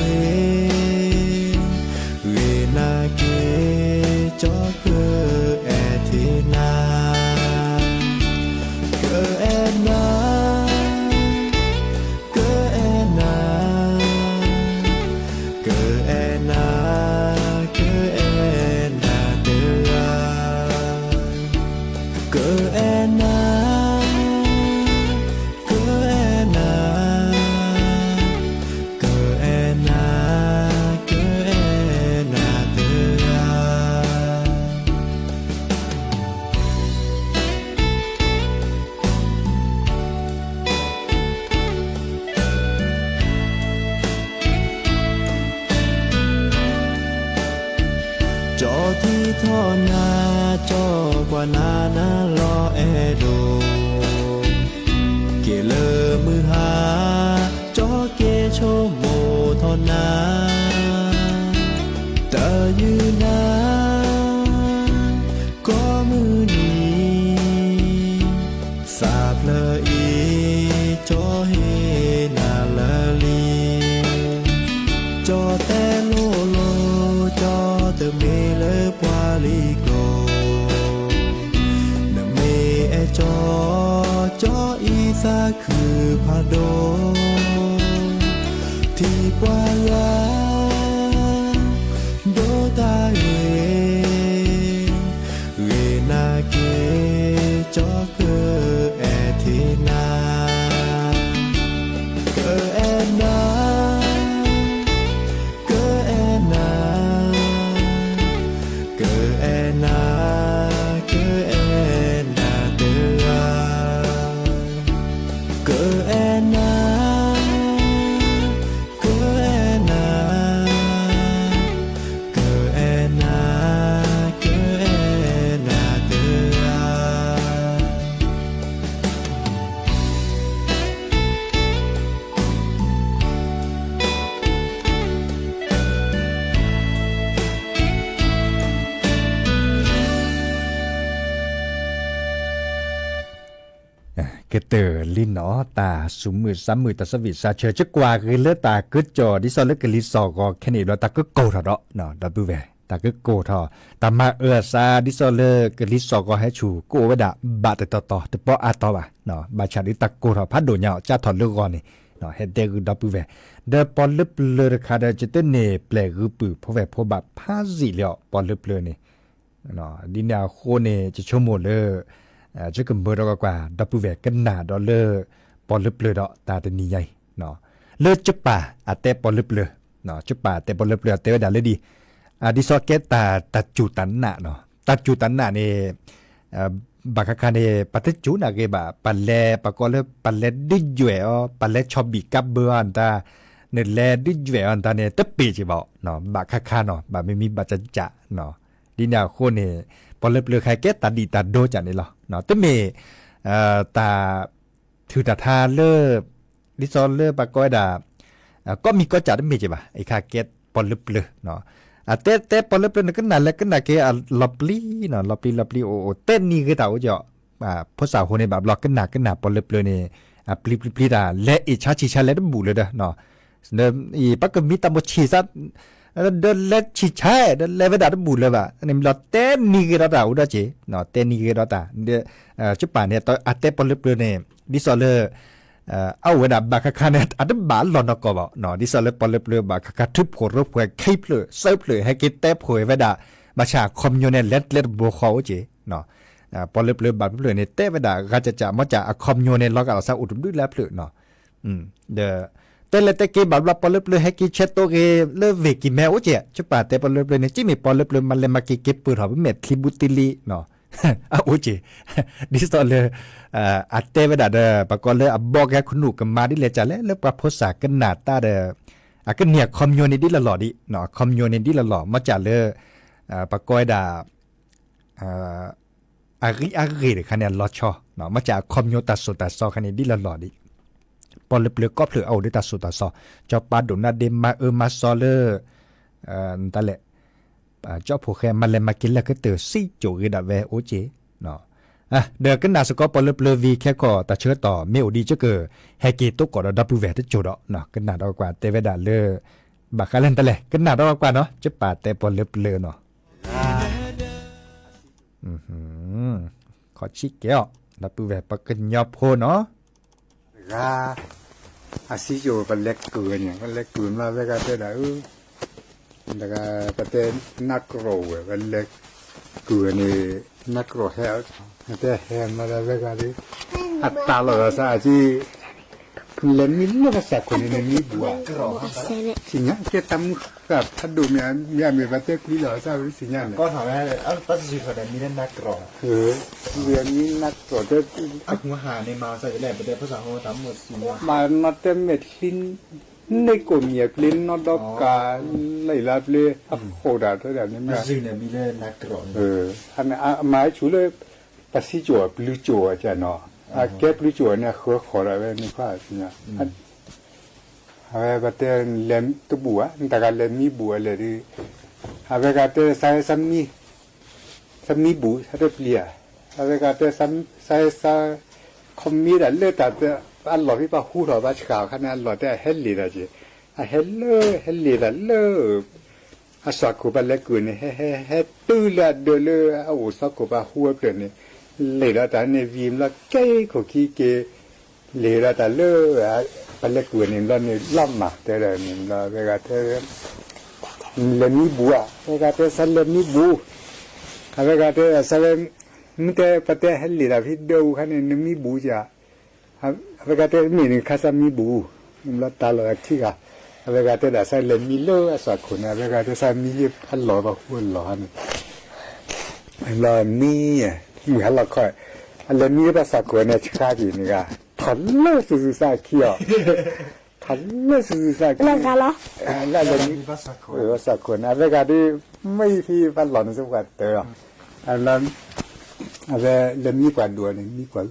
ဂ့ၤနာ်က့ၤ ကၠီကအဲၣ်ထံၣ်နၤ, ကအဲၣ်နၤ, ကအဲၣ်နၤ, ကအဲၣ်နၤ, ကအဲၣ်နၤတဂၤ, ကအဲၣ်နၤ, ကအဲၣ်နၤ, ကအဲၣ်နၤ, ကအဲၣ်နၤတဂၤ. ကၠီထံၣ်ထီၣ်နၤ, ကၠီကွၢ်နၤ နၤလီၤအဲၣ်ဒိၣ်, က့ၤလၢမုၢ်ဟါ, ကၠီက့ၤဆိကမိၣ်ထီၣ်နၤ, တၢ်ယုၢ်နၤ ကိးမုၢ်နံၤ, သးဖျၢၣ်အံၤ ကၠီဟ့ၣ်နၤလၢာ်လံ, ကၠီတဲလိၤလိၤ, ကၠီတမ့ၢ်လၢပှၤလံၤကျိာ်, နမ့ၢ်အဲၣ်ကၠီ, ကၠီအံၤသးခုဖးဒိၣ်, ထံၣ်ပှၤဂၤ ဒိးတၢ်ဂ့ၤ, ဂ့ၤနာ်က့ၤ ကၠီကအဲၣ်ထံၣ်နၤ, ကအဲၣ်နၤ, က တၢ်လံနီၤ တၢ်စူၤမုာ်စါမုာ် တၢ်ဆၢဝံၣ်စါဆၢ ကကွၢ်က့ၤလၢတၢ်ကစီၣ် ဒ်သိးလၢကလံၤစိးကီးခဲန့ၣ်ဘျီ တၢ်ကကိၢ်ထီၣ်ဒီး ဒီပုၢ်ဝဲၢ် တၢ်ကကိၢ်ထီၣ် တၢ်မၤအၢအသး ဒ်သိးလၢကလံၤစိးကီးဟဲဆူၣ် ကအိၣ်ဝဲဒၣ် ဘၣ်တတီၤတီၤ တပီအါတီၤဘၣ် ဘၣ်ဆၣ်ဒ်တၢ်ကိၢ်ထီၣ်ဖးဒိၣ်ညါအီၤ ကၢ်ထီၣ်လၢဂီၤန့ၣ် ဟဲတဲဂုာ်ဒီပုၢ်ဝဲၢ် ဒီးပီၣ်လၢပျၢၤတခါဒီး ယတန့ၢ်ပျဲၢ်ဂုၢ်ပုၢ် ဖိဝဲၢ်ဖိဘၣ်ဖးစံးလၢအီၤ ပီၣ်လၢပျၢၤန့ၣ် ဒ်န့ၣ်အဃိန့ၣ် ယဆိကမိၣ်လၢ ယကမၢဒီးကွၢ်ကွၢ် ဒီပုၢ်ဝဲၢ်ကနၣ်ဒီးလၢ ပီၣ်လၢပျၢၤဒီးတၢ်တနံၤညါအံၤ လၢကပၢ်အတဲပီၣ်လၢပျၢၤ ကပၢ်အတဲပီၣ်လၢပျၢၤအတဲဝဲဒၣ်လၢဒ် ဒ်သိးကဲတၢ်တၢ်စူၢ်တၢ်နာ်နီၤ တၢ်စူၢ်တၢ်နာ်န့ၣ် ဘၣ်ခါခါန့ၣ် ပတစူၢ်နာ်က့ၤဘၣ် ပလဲၤ ပကိးလၢ ပလဲၤဒုးယွဲၣ်အီၤ ပလဲၤဆီၣ်ဘံၣ်ကးဘၢအီၤနတၢ် နလဲၤဒုးယွဲၣ်အီၤနတၢ်န့ၣ် တပ့ၢ်က့ၤဘၣ် ဘၣ်ခါခါနီၤ ဘၣ်မံမံဘၣ်ကၠးကၠး ဒ်န့ၣ်အဃိန့ၣ် ပီၣ်လၢပျၢၤခါကဲတၢ်ဒံးတၢ်ဒိကၠးန့ၣ်လီၤ တမ့ၢ် တၢ် ထုးတၢ်ထါလၢ ဒ်သိးလၢပှၤကိးဝဲဒၣ် ကီၢ်မံၤကီၢ်ကၠးတမ့ၢ်က့ၤဘၣ် အံၤခါကဲပီၣ်လၢပျၢၤ အတဲတဲပီၣ်လၢပျၢၤန့ၣ် ကနၣ်လၢကနၣ်က့ၤအလီၤပျံၤနီၤ လီၤပျံၤလီၤပျံၤအိၣ်အိၣ် တဲနံၤဂ့ၤတၢ်အိၣ်ကီး ဖိစၢ်အဃိန့ၣ် ဘၣ်ဘျီကနၣ်ကနၣ်ပီၣ်လၢပျၢၤန့ၣ် အပျံၤပျံၤပျံၤတၢ် လဲၤအ့ၣ်ဆါဆံးဆါလဲၤတဘူၣ်လၢၤဒီး ပကမံတၢ်မိၣ်ဆံးစါ ဒီးလဲၤဆံးဆါ ဒီးလဲၤဝဲဒၣ်တဘူၣ်လၢၤဘၣ် န့ၣ်ဘျီတဲနံၤဂ့ၤဒီးတၢ်အိၣ်ဒီးက့ၤ တဲနံၤဂ့ၤဒီးတၢ် ကပၢ်န့ၣ် အတဲပီၣ်လၢပျၢၤန့ၣ် ဒ်သိးလၢ အအိၣ်ဝဲဒၣ်ဘၣ်ခါခါန့ၣ် အတဘၣ်လီၢ်နီၢ်ကီၢ်ဘၣ် ဒ်သိးလၢပီၣ်လၢပျၢၤဘၣ်ခါခါ ထုးဖှိၣ်ရိဖှိၣ် ခံဖျၢၣ် သၢဖျၢၣ် ဟဲက့ၤတဲဖှိၣ်ဝဲဒၣ် ဘၣ်ဆၣ်အခီပညီန့ၣ် လဲၤကျဲတဘိဃီအိၣ်က့ၤ ပီၣ်လၢပျၢၤဘၣ်ဖျၢၣ်န့ၣ် တဲဝဲဒၣ် ဂၤကၠးကၠး မ့ၢ်ကၠး အခီပညီန့ၣ် လီၤဂာ်လီၤဆါအိၣ်တဘျုးလၢအဖျၢၣ်နီၤ ဒီး တဲလဲၤတဲက့ၤဘၣ်ဘျီ ပီၣ်လၢပျၢၤဟဲက့ၤဆဲးတိၢ်က့ၤလၢဝ့ၢ်ကံၢ်မဲအိၣ်က့ၤ ကပၢ်တဲပီၣ်လၢပျၢၤန့ၣ် ကမ့ၢ်ပီၣ်လၢပျၢၤမၤလဲၤမၤက့ၤက့ၤပၢၢ်ထီၣ် ပမဲာ်ချံဘူးတံလံ အအိၣ်က့ၤ ဒ်သိးလၢ အတဲဝဲဒၣ်ဒီး ပှၤကိးလၢအဘီကဟဲခနူၣ်ကမါဒ်လဲၣ်ကၠးလဲၣ် လၢပှၤဖိစၢ်ကနၣ်တၢ်ဒီး အကန့ၢ်အခီပညီန့ၣ်ဒ်လီၢ်လီၢ်ဒံး အခီပညီန့ၣ်ဒ်လီၢ်လီၢ် မ့ၢ်ကၠးလၢ ပှၤကိးဝဲဒၣ် အဂံၢ်အဂ့ၢ်တခါန့ၣ် အလီၤဆီ မ့ၢ်ကၠးအခီပညီတၢ်စိၢ်တၢ်စီခါန့ၣ် ဒ်လီၢ်လီၢ်ဒံး ပီၣ်လၢပျၢၤကီၢ်ဖျၢၣ်အအိၣ်ဒီးတၢ်စိၢ်တၢ်စီ ကၠီၤပၤဒိၣ်နါဒ့မၤအၢမၤစီလၢ တၢ်လဲၣ် ကၠီဖိၣ်ဃဲမၤလဲၤမၤက့ၤလၢကတၢၢ်စံၣ်ကိၤဂ့ၤဒၣ်ဝဲအိၣ်က့ၤ ဒီးကနၣ်စ့ၢ်ကီးပီၣ်လၢပျၢၤဝံၤခဲကီး တၢ်ဆၢကတီၢ်မ့ၢ်အိၣ်ဒံး ကကဟဲက့ၤသကိးဒီးဒီပုၢ်ဝဲၢ်တကၠိၤဒီး ကနၣ်ဒီးကွၢ်တဲဝဲဒၣ်လၢ ဘၣ်ဃးလၢနတၢ်လဲၣ် ကနၣ်ဒီးကွၢ်နီၤ ကပၢ်တဲပီၣ်လၢပျၢၤနီၤ ခီဆံးကဲအီၤ ဒီပုၢ်ဝဲၢ်ပှၤကညီဖိနီၤ တဂၤ အစံယိၤပလဲၤကုၢ်န့ၣ် ပလဲၤကုၢ်မးဝဲဂၤတဲဒၣ်အၢ တဂၤ ပတဲနၢ်ကရီၢ်ဝဲ ပလဲၤကုၢ်န့ၣ် နၢ်ကရီၢ်ဟဲ တဲဟဲမးဒၣ်ဝဲဂၤဒီး အတၢ်လီၤဒီးစၢ်အက့ လဲၤမံလၢပှၤစၢ်ခိၣ်န့ၣ် နမံဘူးဧါ သ့ၣ်ညါကဲတၢ်မုၢ်ဃၢ်ဖးဒိၣ်မ့ၢ် မ့ၢ်အမ့ၢ်ပှၤတဲကွံလီၤစၢ်ဝဲသ့ၣ်ညါန့ၣ် မံနၢ်ကရီၢ်တဲ မ့ၢ်နီၢ်တဲမဲာ်ချံန့ၢ်ကိၣ်မံၤအပျ့ၤနီၢ်ဒီကၤ လၢအံၤလၢအပျ့ၤ အဃိးဒၣ်တဲဒၣ်န့ၣ်မ့ၢ် အမၤဆူၣ်လၢ ပစံးကၠိၤပျုၤကၠိၤအကနီၤ အကဲပျုၤကၠိၤန့ၣ် အဃၢဃီၤဒၣ်ဝဲန့ၣ်ခွါ အဝဲပတဲလဲၤတဘူၣ်ဧါ နတဂၤလဲၤမံဘူးအလဲၣ်ဒီး အဝဲဂၤတဲ စၢ်မံဘူး စၢ်တပျံၤဧါ အဝဲဂၤတဲ စၢ် ခီမ့ၢ်ဒၣ်လၢတၢ် အလီၢ်ဖဲပှၤဟူထီၣ်ဘၣ်ဆှၣ်အခါန့ၣ် အလီၢ်တဲအဟဲလ့ၣ်ဒီးက့ၤ အဟဲလၢ ဟဲလ့ၣ်တၢ်လၢ အစှၤခိၣ်ပှၤလဲၤကုၢ်န့ၣ် ဟဲ ဟဲ ဟဲတုၤလၢအဒၢးလၢအအိၣ်စီခိၣ်ပှၤဟူအဖျၢၣ်န့ၣ် လ့ၣ်ဒီးတၢ်န့ၣ်ဝံၤဘျီကဲခိၣ်ခံက့ၤ လ့ၣ်ဒီးတၢ်လၢ ပှၤလဲၤကုၢ်န့ၣ်ဘျီန့ၣ် လီၤမၢ်တဲဒၣ်န့ၣ်ဘျီ အဝဲဂၤတဲ လဲၤမံဘူးဧါ အဝဲဂၤတဲစၢ်လဲၤမံဘူး အဝဲဂၤတဲစၢ်ဝဲ မ့ၢ်တဲပတဲဟဲလ့ၣ်တၢ်ဖဲဒၢးအူခါန့ၣ် နမံဘူးဧါ အဝဲဂၤတဲမ့ၢ်န့ၣ်ခါစၢ်မံဘူး ဘျီတၢ်လီၢ်ခံဂၤ အဝဲဂၤတဲဒၣ်စၢ်လဲၤမံလၢအစှၤခိၣ်န့ၣ် အဝဲဂၤတဲစၢ်မံလၢအလီၢ်ပှၤဟူအလီၢ်န့ၣ် ဘျီမံ မုၢ်ဟါလီၤခီ အလဲၤမံလၢပှၤစှၤခိၣ်န့ၣ် ဆှါက့ၤန့ၣ်ဂၤ ထီၣ်လၢစုာ်စုာ်စၢ်ခံအီၤ ထီၣ်လၢစုာ်စုာ်စၢ်ခံ လၢလဲၤမံ ပှၤစှၤခိၣ်န့ၣ် အဝဲဂၤဒုး မ့ၢ်ဖဲပှၤလီၢ်န့ၣ်စ့ၢ်ပှၤတၢ်အီၤ အဝဲလဲၤမံပှၤဒိၣ်န့ၣ် မံပှၤ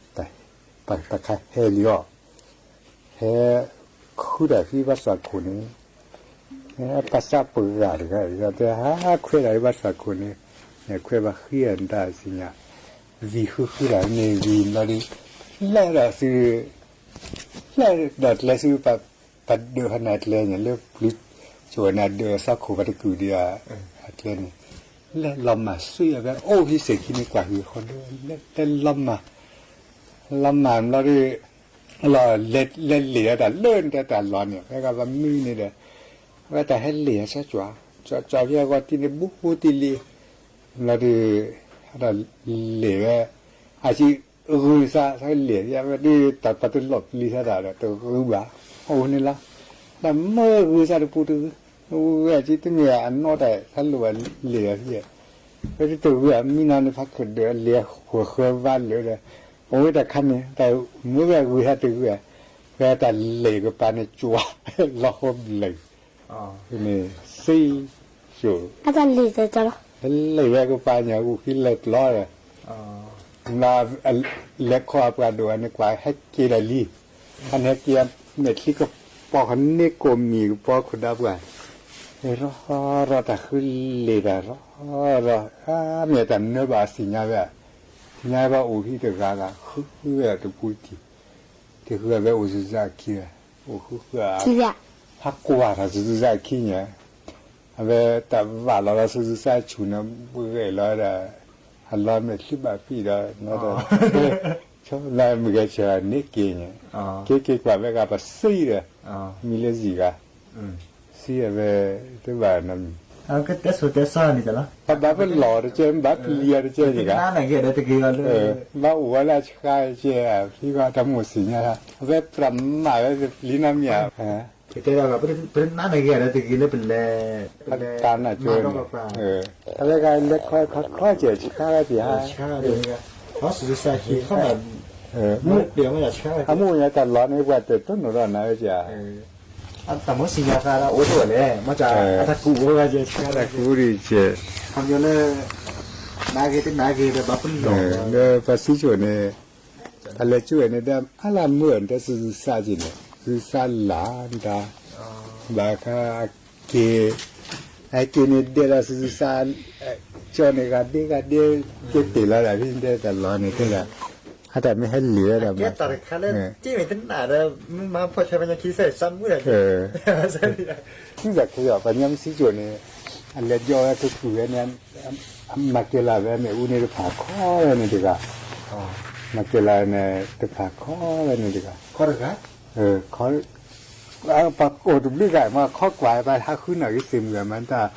တၢ်ခါဟဲလံအီၤ ဟဲခုဒၣ်ဖဲဘၣ်စှၤခိၣ်န့ၣ် ပှၤစၢ်ပှၤဂၤတဂၤ တဲဟးခွဲးဒၣ်ဖဲဘၣ်စှၤခိၣ်န့ၣ် ခွဲးဘၣ်ဃံအတၢ်စံၣ်ညါ ဝံၤဃုဃုဒၣ်န့ၣ်ဝံၤဘျီဒီး လဲၤဒီးသု လဲၤဒီးကျဲသု ပဒၢးဟးနၤကျဲန့ၣ် လၢပျုၤစိၤန့ၣ် အဒၢးစီၤခိၣ်ပှၤတကုာ်ဒံးဧါ, အကျဲန့ၣ် လဲၤလီၤမၢ်ဆူၣ်အဝဲအိၣ်ဟံၣ်စ့ၢ်ကီးန့ၣ် ကွၢ်ဟံၣ်ဃီဒီး လဲၤလီၤမၢ် လီၤမၢ်ဘျီဒီး လီၤလဲၤလ့ၣ်ဝဲဒၣ်လၢနတဲတၢ်လီၤန့ၣ် ဖဲကဘၣ်မံန့ၣ်ဒီး အဝဲတၢ်ဟဲလ့ၣ်အဆၢကၠွၣ် ကၠွၣ်ကၠွၣ်ဖဲအဂီၢ်တံၢ်န့ၣ် ဘူးဘူးတံၢ်လံ ဘျီဒီး ဒီးလ့ၣ်ဝဲ အစံး ဂုာ်စး လ့ၣ်ဝဲဒုး တၢ်ပတလီၢ်ပျံၤသးတၢ်ဒီး တဂုာ်ဘၣ် အိၣ်န့ၣ်လီၤ ဒီးမၢဂုာ်စးတပူၤတဂုာ် ဝဲအစံးတမ့ၢ်အနီၢ်တၢ် သးလိၣ်ဘၣ်လ့ၣ်အီၤ ဝဲတဂုာ်အမံနီၤန့ၣ် ဖးခုးဒီးလ့ၣ်ဃၢၤဃၢၤဝါလၢာ်ဒီး အိၣ်ဝဲတၢ်ခါန့ၣ် တၢ်မၢဝဲဂုာ်ဟဲတဂုာ် ဝဲတၢ်လ့ၣ်ကပၤန့ၣ် ကၠွၣ် လီၤဃီဘျၢၣ် န့ၣ် စံၣ် ကၠိၣ် လ့ၣ်ဝဲကပၤညါ ဂုာ်ခံလဲၤပျီဒီး လဲၤခီအပှၤဒိၣ်အန့ၣ် ကွၢ်ဟဲက့ၤဒီးလံ အန့ၣ်က့ၤ မဲာ်ချံကပီၤ ခီန့ၢ်ကိးမံၤကပီၤခိၣ်ဒီးပှၤ ရီၢ်ရီၢ်တၢ်ဃုလ့ၣ်တၢ်ရီၢ် ရီၢ် အါမ့ၢ်တၢ်နၢဘၣ်အသ့ၣ်ညါဝဲ သ့ၣ်ညါဝဲဘၣ်အိၣ်ဟံၣ်တဂၤဂၤ ဃုဝဲတပူၤတထံၣ် တဃုဝဲအိၣ်စုစၢ်ခံဂၤ အိၣ်ဃုဃု ဟးကွၢ်တၢ်စုစၢ်ခံန့ၣ် အဝဲတၢ်ဘၣ်လီၤလီၤစုစၢ်ဆူၣ်န့ၣ် ပဂဲၤလီၤဝဲဒၣ် အလီၤမဲာ်ချံဘၣ်ပံၣ်ဒီး နီၢ်ဒီး ဆိလၢမုၢ်ဂဲၤဆၢန့ၣ်က့ၤန့ၣ် က့ၤက့ၤကွၢ်ဝဲဂၤပစံးဒီး မံၤလၢစံးဂၤ စံးအဝဲ တဘၣ်နီတမံၤ တဲဆိတဲဆီန့ၣ်လီၤ ပဘၣ်ပလီၢ်တကဲ ဘၣ်ပလံၤအီၤတကဲန့ၣ်ဂၤ ဘၣ်အိၣ်ဝဲလၢအဆှါကဲ ဖံဂၤတၢ်မိၣ်သ့ၣ်ညါ အဝဲပြးမးဝဲပလံၤနီတမံၤဧါ တဲဒၣ်လီၤ ပတနာ်န့ၢ်ဂ့ၤဒီးတဂ့ၤလၢပလဲၤ ပလဲၤ တၢ်နာ်ကၠိန့ၣ် အဝဲဂၤလဲၤခီခီခီကဲဆှါဝဲပှၤ အမိၢ်ညါတၢ်လီၤန့ၣ် ပှၤတဲတိၢ်နီၣ်ထီၣ်နၤဝဲကဲ တၢ်မ့ၢ်စံၣ်ညီၣ်ဃါဒီးအိၣ်တအိၣ်လဲၣ် မ့ၢ်တၢ်အတၢ်ကူၣ်အိၣ်ဝဲကဲဆှါ တၢ်ကူၣ်ဒံးကဲ ခီပညီလၢ နာ်ဂ့ၤတနာ်ဂ့ၤဒီးဘၣ်ပလီၢ် ဒီးပှၤစံၣ်ကၠိၣ်န့ၣ် ပလဲၤကၠိၣ်န့ၣ်ဒီး အါလၢမုၢ်အီၤန့ၣ် တၢ်စုစၢ်က့ၤန့ၣ် စုစၢ်လၢ်တၢ် ဘၣ်ခါအက့ၤ အက့ၤန့ၣ်ဒဲးဒီးစုစၢ် ကၠီန့ၣ်ဂၤဒ့ဂၤဒ့ က့ၤတ့ၢ်လီၤဒၣ်ဖဲဒဲးတၢ်လီၤန့ၣ်တဲဒၣ် အတၢ်မ့ၢ်ဟဲလ့ၣ်ဝဲဒၣ်မး တၢ်တခါလၢ တ့ၢ်မ့ၢ်တနာ်ဒီး မ့ၢ်မၤဖီၣ်ဆၢဖဲညါခံစဲးစၢ်မုၢ်ဒီး စံၣ်ညီၣ်ဃါ ပှၤညီမ့ၢ်စံၣ်ကၠိၣ်န့ၣ် အလဲၤကၠီဝဲကကုၢ်ဝဲန့ၣ် မၤကဲလၢာ်ဝဲမ့ၣ်အူန့ၣ်တဖၣ်ခီဝဲန့ၣ်တဂၤ မၤကဲလၢာ်န့ၣ် တဖၣ်ခီဝဲန့ၣ်တဂၤ ပှၤအိၣ်တဘျုးဂၤမ့ၢ်ခီကွၢ် ပှၤဟးဃုနီၢ်ဂ့ၤသ့ၣ်မုၢ်ဂၤမးတၢ် ဟး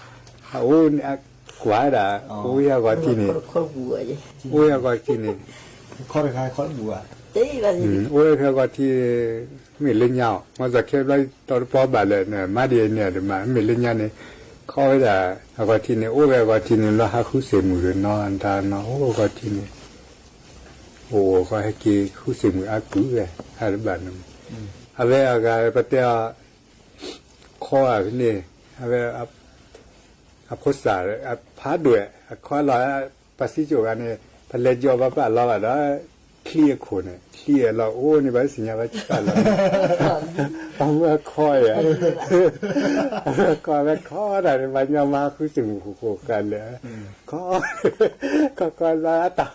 အိၣ်ကွၢ်ဒၣ် အိၣ်ဝဲအဂီၢ်ထံးန့ၣ် အိၣ်ဝဲအဂီၢ်ထံးန့ၣ် အိၣ်ဝဲဖဲအဂီၢ်ထံး မ့ၢ်လၢညါအီၤ မ့ၢ်စ့ၢ်ကီးဘျီတီတပီဘၣ်လဲၣ်န့ၣ် မၤဒ်အံၤန့ၣ်ဒ်မး မ့ၢ်လၢညါန့ၣ် ခီဝဲဒၣ် အဂီၢ်ထံးန့ၣ် အိၣ်ဝဲအဂီၢ်ထံးန့ၣ် လီၤဟးဃုသ့ၣ်မုၢ်ဒီးနီၢ်တၢ်နီၢ် အိၣ်အဂီၢ်ထံးန့ၣ် အိၣ်ဃီဟဲက့ၤဃုသ့ၣ်မုၢ်အါကုၢ်ဝဲ အါတဘၣ်န့ၣ် အဝဲအဂၤပတဲအီၤ ခီဧါဖဲန့ၣ် အဝဲ အဖိစၢ် အဖးဒိၣ် အခီလီၤ ပှၤစံၣ်ကၠိၣ်ဂၤန့ၣ် ပလဲၤကၠီပှၤပာ်လီၤဘၣ်ဒီး ချံအခိၣ်န့ၣ် ချံအလီၤအိၣ်န့ၣ် ပှၤစံၣ်ညါပှၤဆှၢလီၤ အမုၢ်အခီဧါ အခီဝဲခီတၢ်န့ၣ် ပှၤညီမါဃုသ့ၣ်မုၢ်ဃိဃိဃာ်လဲၣ် ခီ ခီခီလီၤအတၢ်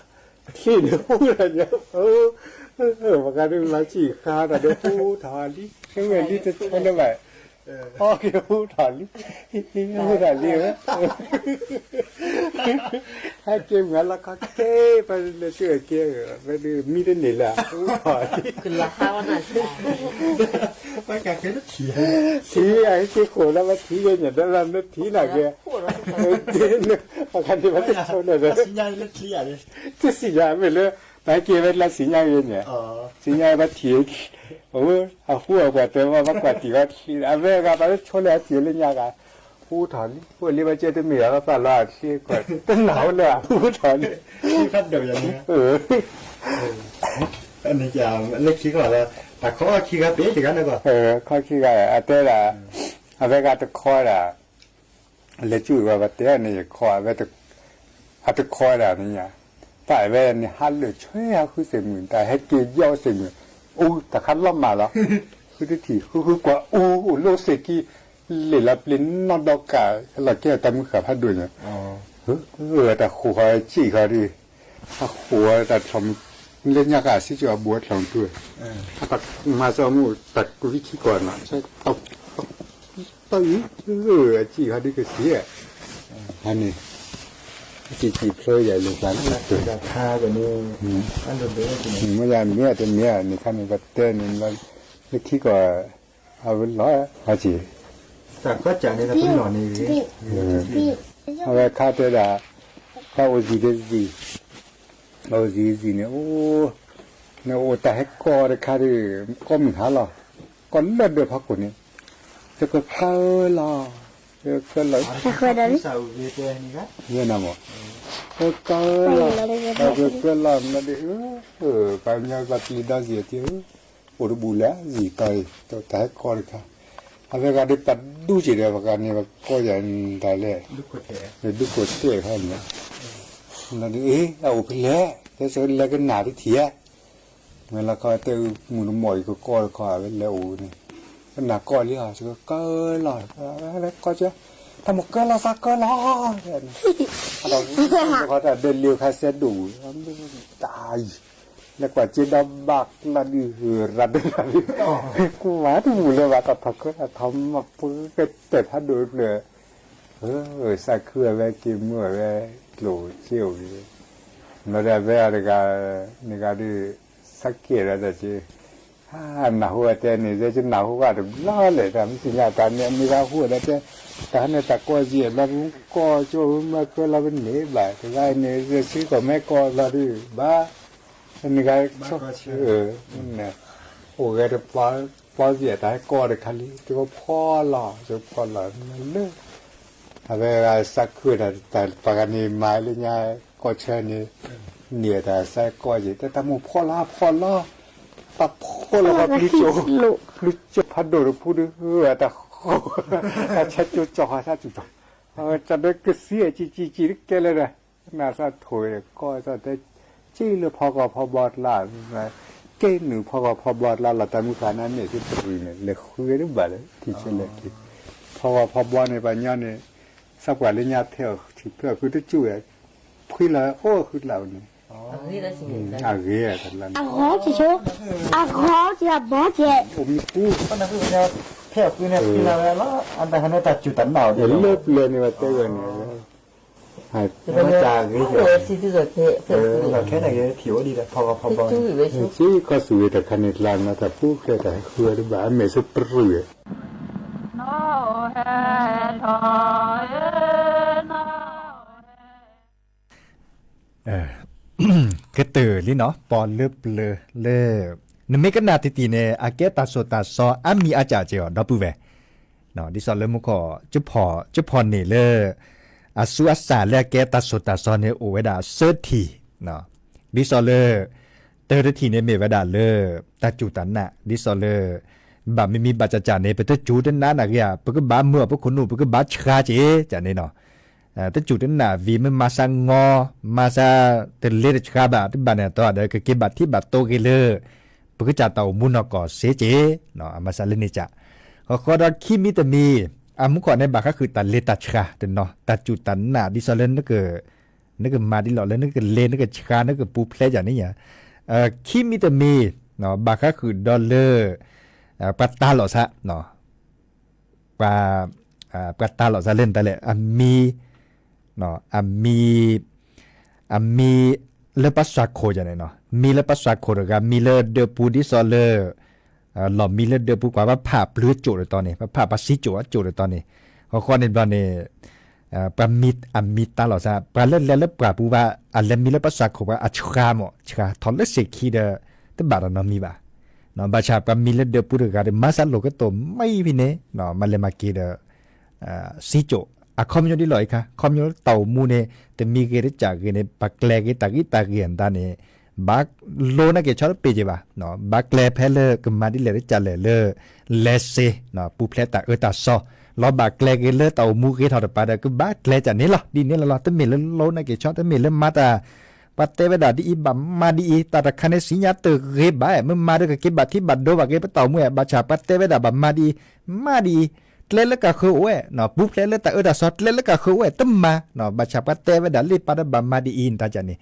ချံန့ၣ်ဟူထီၣ်ညါ ပှၤဂၤဒုးလီၤစံၣ်ဃာ်တၢ်ဒီးဟူထီၣ်လံ ဝဲလံတဆီလၢၤဘၣ် ခီက့ၤဟူထီၣ်လံ ဟူထီၣ်လံဝဲ ဟဲက့ၤမုၢ်လီၤခီက့ၤ ပလဲၤဆူအက့ၤ ဝဲဒုးမံတန့ၢ်လၢ ဟူထီၣ်လံ ထံၣ်အဟဲက့ၤဃိာ်လၢပထံၣ်က့ၤညါ ဒီးလၢမ့ၢ်ထံၣ်နာ်က့ၤ ပှၤဂၤဒုးဘၣ်တဆိလၢၤဒီး တစံၣ်ညါမ့ၢ်လၢ ပဟဲက့ၤဝဲလၢစံၣ်ညါဂ့ၤန့ၣ် စံၣ်ညါပှၤထံၣ် အဃိအပှၤတဲဝဲ ပှၤကွၢ်တံၢ်ဝဲထံ အဝဲဂၤပှၤလၢဆိလၢအထံၣ်လၢညါဂၤ ဟူထီၣ်လံ အိၣ်လံဘၣ်ကဲတမ့ၢ်ဘၣ် ပာ်လီၤအချ့ကွၢ် တနာ်အိၣ်လၢဟူထီၣ်လံ လၢခံကီးလၢ တၢ်ခီခံဂၤပ့ၤတဂၤန့ၣ်ကီး ခီခံဂၤ အတဲဒၣ် အဝဲဂၤတခီဒၣ် လဲၤကၠူၣ်ဝဲပှၤတဲန့ၣ် ယခီ အတခီဒၣ်န့ၣ်ညါ ပာ်ဝဲန့ၣ် ဟးလၢာ်ဆွဲဟးဃုသ့ၣ်မုၢ် တၢ်ဟဲက့ၤယီၣ်သ့ၣ်မုၢ် အူတၢ်ခါလီၤမၢ်လီၤ ဃုတထံၣ် ဃုဃုကွၢ်အူ အိၣ်လၢစ့ၢ်ကီး လ့ၣ်လီၤပျ့ၤနီၢ်ဒီကၢ် ဟဲလီၤကဲတၢ်မုၢ်ဃၢ်ဖးဒိၣ်ညါ တၢ်ဃိၣ်ဃီစံၣ်ဃီဒီး အဃိၣ်တၢ်ထီၣ်မုၢ် လၢညါဃာ်စံၣ်ကၠီအဘူးအထီၣ်တူၢ်, အတၢ်မၤစီမူၣ်တၢ်ကွံခံကီၢ်နီၤ, တၢ်အံၤ, အစံၣ်ခီဒုကသံ, ဟန့ၣ်, အစံၣ်စံၣ်ဖျိယၤလၢသးန့ၣ်, မ့ၢ်ယၤမ့ၢ်တမ့ၢ်န့ၣ်ခါန့ၣ် ပတဲန့ၣ်, လၢခံကီၢ်, အဝဲလီၤ, ဟစံၣ်, အဝဲခါတဲဒၣ်, ခါအိၣ်စံၣ်တစံၣ်, အိၣ်စံၣ်တစံၣ်န့ၣ်, အိၣ်, နအိၣ်တၢ်ဟဲကီၢ်တခါဒီး, ကီၢ်မုၢ်ဟါလီၤ, ကီၢ်လၢဒၢးဖီခိၣ်န့ၣ်, သကကၢလီၤ, သကကၢလီၤ, ယဲနမး, သကကၢလီၤ, သကကၢလီၤမးဒီး, ပှၤမ့ၢ်ပှၤပျံၤဒီစံၣ်တ့ၢ်, အိၣ်တဘူၣ်လၢစံၣ်တီၤအံၤ, တၢ်ဟဲကီၢ်တခါ, အဝဲဂၤဒီးပှၤဒူၣ်စံၣ်ဒီး ပှၤဂၤန့ၣ် ပှၤကီၢ်ယၤဒၣ်လဲာ်, ဒူၣ်ခိၣ်တဲာ်ခါန့ၣ်, အ့ အအိၣ်ဖဲလဲၣ်, တဲဆၢလဲၤကနၣ်တထံၣ်, မ့ၢ်လီၤခီတဲအုၣ်မုၢ်တမီၢ်အံၤကကီၢ်တခီ အဝဲလဲၤအိၣ်န့ၣ်, ကနၣ်ကီၢ်လံ, သကကၢလီၤ, ကီၢ်ကၢ, တၢ်မိၢ်ကၢလီၤသးကၢလီၤ, တၢ်ဒဲးလံခါစဲဒိၣ်, တၢ်အံၤ, လဲၤကွၢ်စ့ဒီဘၣ်ကျါဒုး ရၤဒၢးလီၤဒုး, ကွၢ်တဘူၣ်လၢၤဘၣ် တၢ်ထီၣ်ကၢတၢ်ထီၣ်မၤပှဲၤကတဲာ်ဖးဒိၣ်တဖျၢၣ်, သးခုအဝဲက့ၤမုာ်အဝဲကျိၣ်စ့အိၣ်, ဘျီဒီးအဝဲအတဂၤ, န့ၣ်ဂၤဒုး, သးကဲဒီးတၢ်စ့, နၢ်ဟူအတဲန့ၣ် ယဲယနၢ်ဟူဘၣ်တဘျီလဲၣ် တၢ်မ့ၢ်သ့ၣ်ညါတၢ်န့ၣ် အမ့ၢ်သးဟူဝဲဒၣ်တဲ, တၢ်ဟဲန့ၣ်တၢ်ကီၢ်စ့ၢ်ဘျီ ပကီၢ်ကၠိမၤကၢလီၤပန့ၢ်ဘၣ် တဂၤန့ၣ် ယစ့ကီၢ်မဲကီၢ်ဘျီဒုးဘၣ်, န့ၣ်ဂၤ, အိၣ်ဂဲၤတပျီစ့ၢ် တၢ်ဟဲကီၢ်တခါလံ တကဖီလီၤ တကဖီလီၤလၢ အဝဲသးခုတၢ် ပှၤဂၤန့ၣ်မၤလၢညါ ကီၢ်ဆၢန့ၣ်, န့ၢ်တၢ်သးကီၢ်က့ၤ တၢ်မိၢ်ဖီလီၤဖီလီၤ, တၢ်ဖီလီၤပှၤပျုၤကၠိ, ပျုၤကၠိဖးဒိၣ်တဖုဒုး တၢ်ဃိ, တၢ်ဆဲကၠိကၠီဃီသးစူၤကၠီ, အဝဲတၢ်ဒၢကသံအစံၣ်စံၣ်စံၣ်တကဲလၢၤဒီး, နၢ်သးထိၣ်ကီၢ်သးတဲ, က့လၢဖီဂီၤဖီဘီကျါ, က့နုာ်ဖီဂီၤဖီဘီကျါလီၤ တၢ်မုၢ်ဃာ်နါန့ၣ် သုတရံၣ်န့ၣ် လဲၤဃုဝဲတဘၣ်လၢ ထံဆဲးလဲၤထံ, ဖီဂီၤဖီဘီန့ၣ် ပှၤညီန့ၣ်, သးပှၢ်လၢညါထဲအီၤထံၣ်ဖျၢၣ်ဃုတကၠူၣ်ဝဲ, ဖှံလီၤအိၣ်ဃုတလးန့ၣ်, အဂ့ၤတလးန့ၣ်, အဂီၤက့ၤဆိ, အဂီၤက့ၤအဘီက့ၤ, အိၣ်မံပူၤ, ဖဲအဃုန့ၣ်ဖှံလီၤဝဲလီၤ အတၢ်ဟဲန့ၣ်တၢ်စူၢ်တၢ်နာ်အီၤလၢပျၢၤန့ၣ် ပတဲဝဲန့ၣ် တၢ်ဂ့ၤ, ခဲန့ၣ်ဂ့ၤထံၣ်အိၣ်ဒံးဒီး ဖီဂီၤဖီဘီ, ဆံခီၣ်ဆူၣ်ဂ့ၤတၢ်ခါန့ၣ် ကျါနီၤ တၢ်ပူၤဖျဲးတၢ်ဟဲဃုဝဲတဘၣ် အမဲာ်ဆ့ပရူၢ်, ကတၢၢ်လံနီၤ ပီလၢပျၢၤလၢ, နမ့ၢ်ကနၣ်တံၢ်တံၢ်န့ၣ် အကဲတၢ်စိၣ်တၢ်စီအါမံၤအါစှၤက့ၤအီၤ ဒီပုၢ်ဝဲၢ် ဒ်သိးလၢမူခိၣ်, ကၠဖီၣ်န့ၣ်လၢ အဆူအစှၤလၢအကဲတၢ်စိၣ်တၢ်စီန့ၣ် အိၣ်ဝဲဒၣ်သၢထံၣ်, ဒ်သိးလၢ တၢတထံၣ်န့ၣ်မ့ၢ်ဝဲဒၣ်လၢ တၢ်စူၢ်တၢ်နာ် ဒ်သိးလၢ ဘၣ်မံမံဘၣ်စၢ်စၢ်န့ၣ် ပတစူၢ်တနာ်နာ်ဂ့ၤဧါ ပကဘၣ်မုာ်အီၤပခိၣ်နူာ် ပကဘၣ်ဆှါက့ၤ ကန့ၣ်နီၤ တစူၢ်တနာ်ဝံၤ မ့ၢ်မၤစၢ်ငီ မၤစၢ်တလ့တဆှါဘၣ် တဘၣ်န့ၣ်အတီဒီး ကက့ၤဘၣ်ထံဘၣ်တိၢ်က့ၤလၢ ပကစၢ်တၢ်အိၣ်မူနီၢ်ကီၢ်စ့က့ၤ, အမၤစၢ်လၢန့ၣ်စ့ၢ်, ဃီဃီဒီးခံမံၤတမံၤ, အမူခိၣ်န့ၣ် ဘၣ်ဃးဃုာ်တၢ်လ့တၢ်ဆှါတနီၤ တၢ်စူၢ်တၢ်နာ် ဒ်သိးလၢ နကမၤဒ်လဲၣ်လၢနကလ့နကဆှါ နကပူၤဖျဲးယၤန့ၣ်ဧါ, ခံမံၤတမံၤ, ဘၣ်ဃးဃုာ်ဒီးလၢ ပှၤတၤလီၤသး ပှၤ, ပှၤတၤလီၤသးလၢနတၢ်လဲၣ် အမံၤ, အမံၤ, အမံၤလၢပှၤစွၤခိၣ်ယၤန့ၣ်နီၤ မံၤလၢပှၤစွၤခိၣ်တဂၤ မံၤလၢဒၢးပူၤဒ်သိးလၢ လီၢ်မံၤလၢဒၢးပူၤ ပှၤဘၣ်ဖးပျုၤကၠိၣ်တတီၤန့ၣ် ပှၤဖးပှၤစံကၠိၣ်အကၠိၣ်တတီၤန့ၣ်, ဃီဃီန့ၣ်ဘျီန့ၣ် ပှၤမံၤအမံၤတၤလီၤသး ပှၤလၢလဲၤလၢပှၢ်ပူၤဘၣ် အလဲၤမံၤလၢပှၤစွၤခိၣ်ဘၣ် အဆှါမး ဆှါထီၣ်လၢစ့ၢ်ခံဒီး တဘၣ်တၢ်နီတမံၤဘၣ်, ဘၣ်ဆၣ်ပှၤမံၤလၢဒၢးပူၤတဂၤဒီး မၤစၢ်လိာ်ကတိၤမ့ၢ်ဖဲန့ၣ် မၤလဲၤမၤက့ၤဒီး စံကၠိၣ်, အခီပညီဒ်လဲၣ်အံၤခါ ခီပညီလၢတၢ်အိၣ်မူန့ၣ် တမံၤဂ့ၤတစၢ်ဂ့ၤန့ၣ် ပှၤကျဲၤက့ၤတၢ်ဂံၢ်တၢ်ဂ့ၤအတၢ်န့ၣ် ဘၣ်လိၣ်နာ်က့ၤဆီတပ့ၤက့ၤဘၣ်, ဘၣ်ကျဲၤဖဲလၢကမၤဒ်လဲၣ်တစၢ်လဲၣ်လၢ လဲၤစ့ ပူၤဖျဲးတၢ်အၢတၢ်သီ, လီၤဘၣ်ကျဲၤက့ၤလၢတၢ်အိၣ်မူဂ့ၤထီၣ်တပၤဒီး ကဘၣ်ကျဲၤကန့ၣ်လီၤ. ဒ်န့ၣ်လီၤလီၤ တမ့ၢ်လၢလိၣ်နာ်က့ၤဆီ တမ့ၢ်လၢမၤတၢ် ပှၤတဲဝဲဒၣ်ဒ်အံၤ ဘၣ်မၤဒ်အံၤ တၢ်တခါန့ၣ် စံညါတဂ့ၤဘၣ် မ့ၢ်မၤဒီးကက့ၤဘၣ်ထံဘၣ်ဒိဘၣ်က့ၤ ပတၢ်အိၣ်မူ ဘၣ်ဆၣ် ပှၤတဲဝဲဒၣ်ဘၣ်မၤဒ်အံၤ မၤဒ်အံၤ, ကျဲလၢကၢ်ဃၢၤအိၣ်ဝဲ, ပူၤဖျဲးလၢတၢ်အၢတၢ်သီ ကျဲလၢကၢ်ဃၢၤအိၣ်ဝဲ တမၤ, ဘၣ်ဆၣ်ပှၤတဲဝဲဒၣ်လၢပှၤဒီးဘၣ်မၤဒ်အံၤ နတၢ်ကန့ၣ်,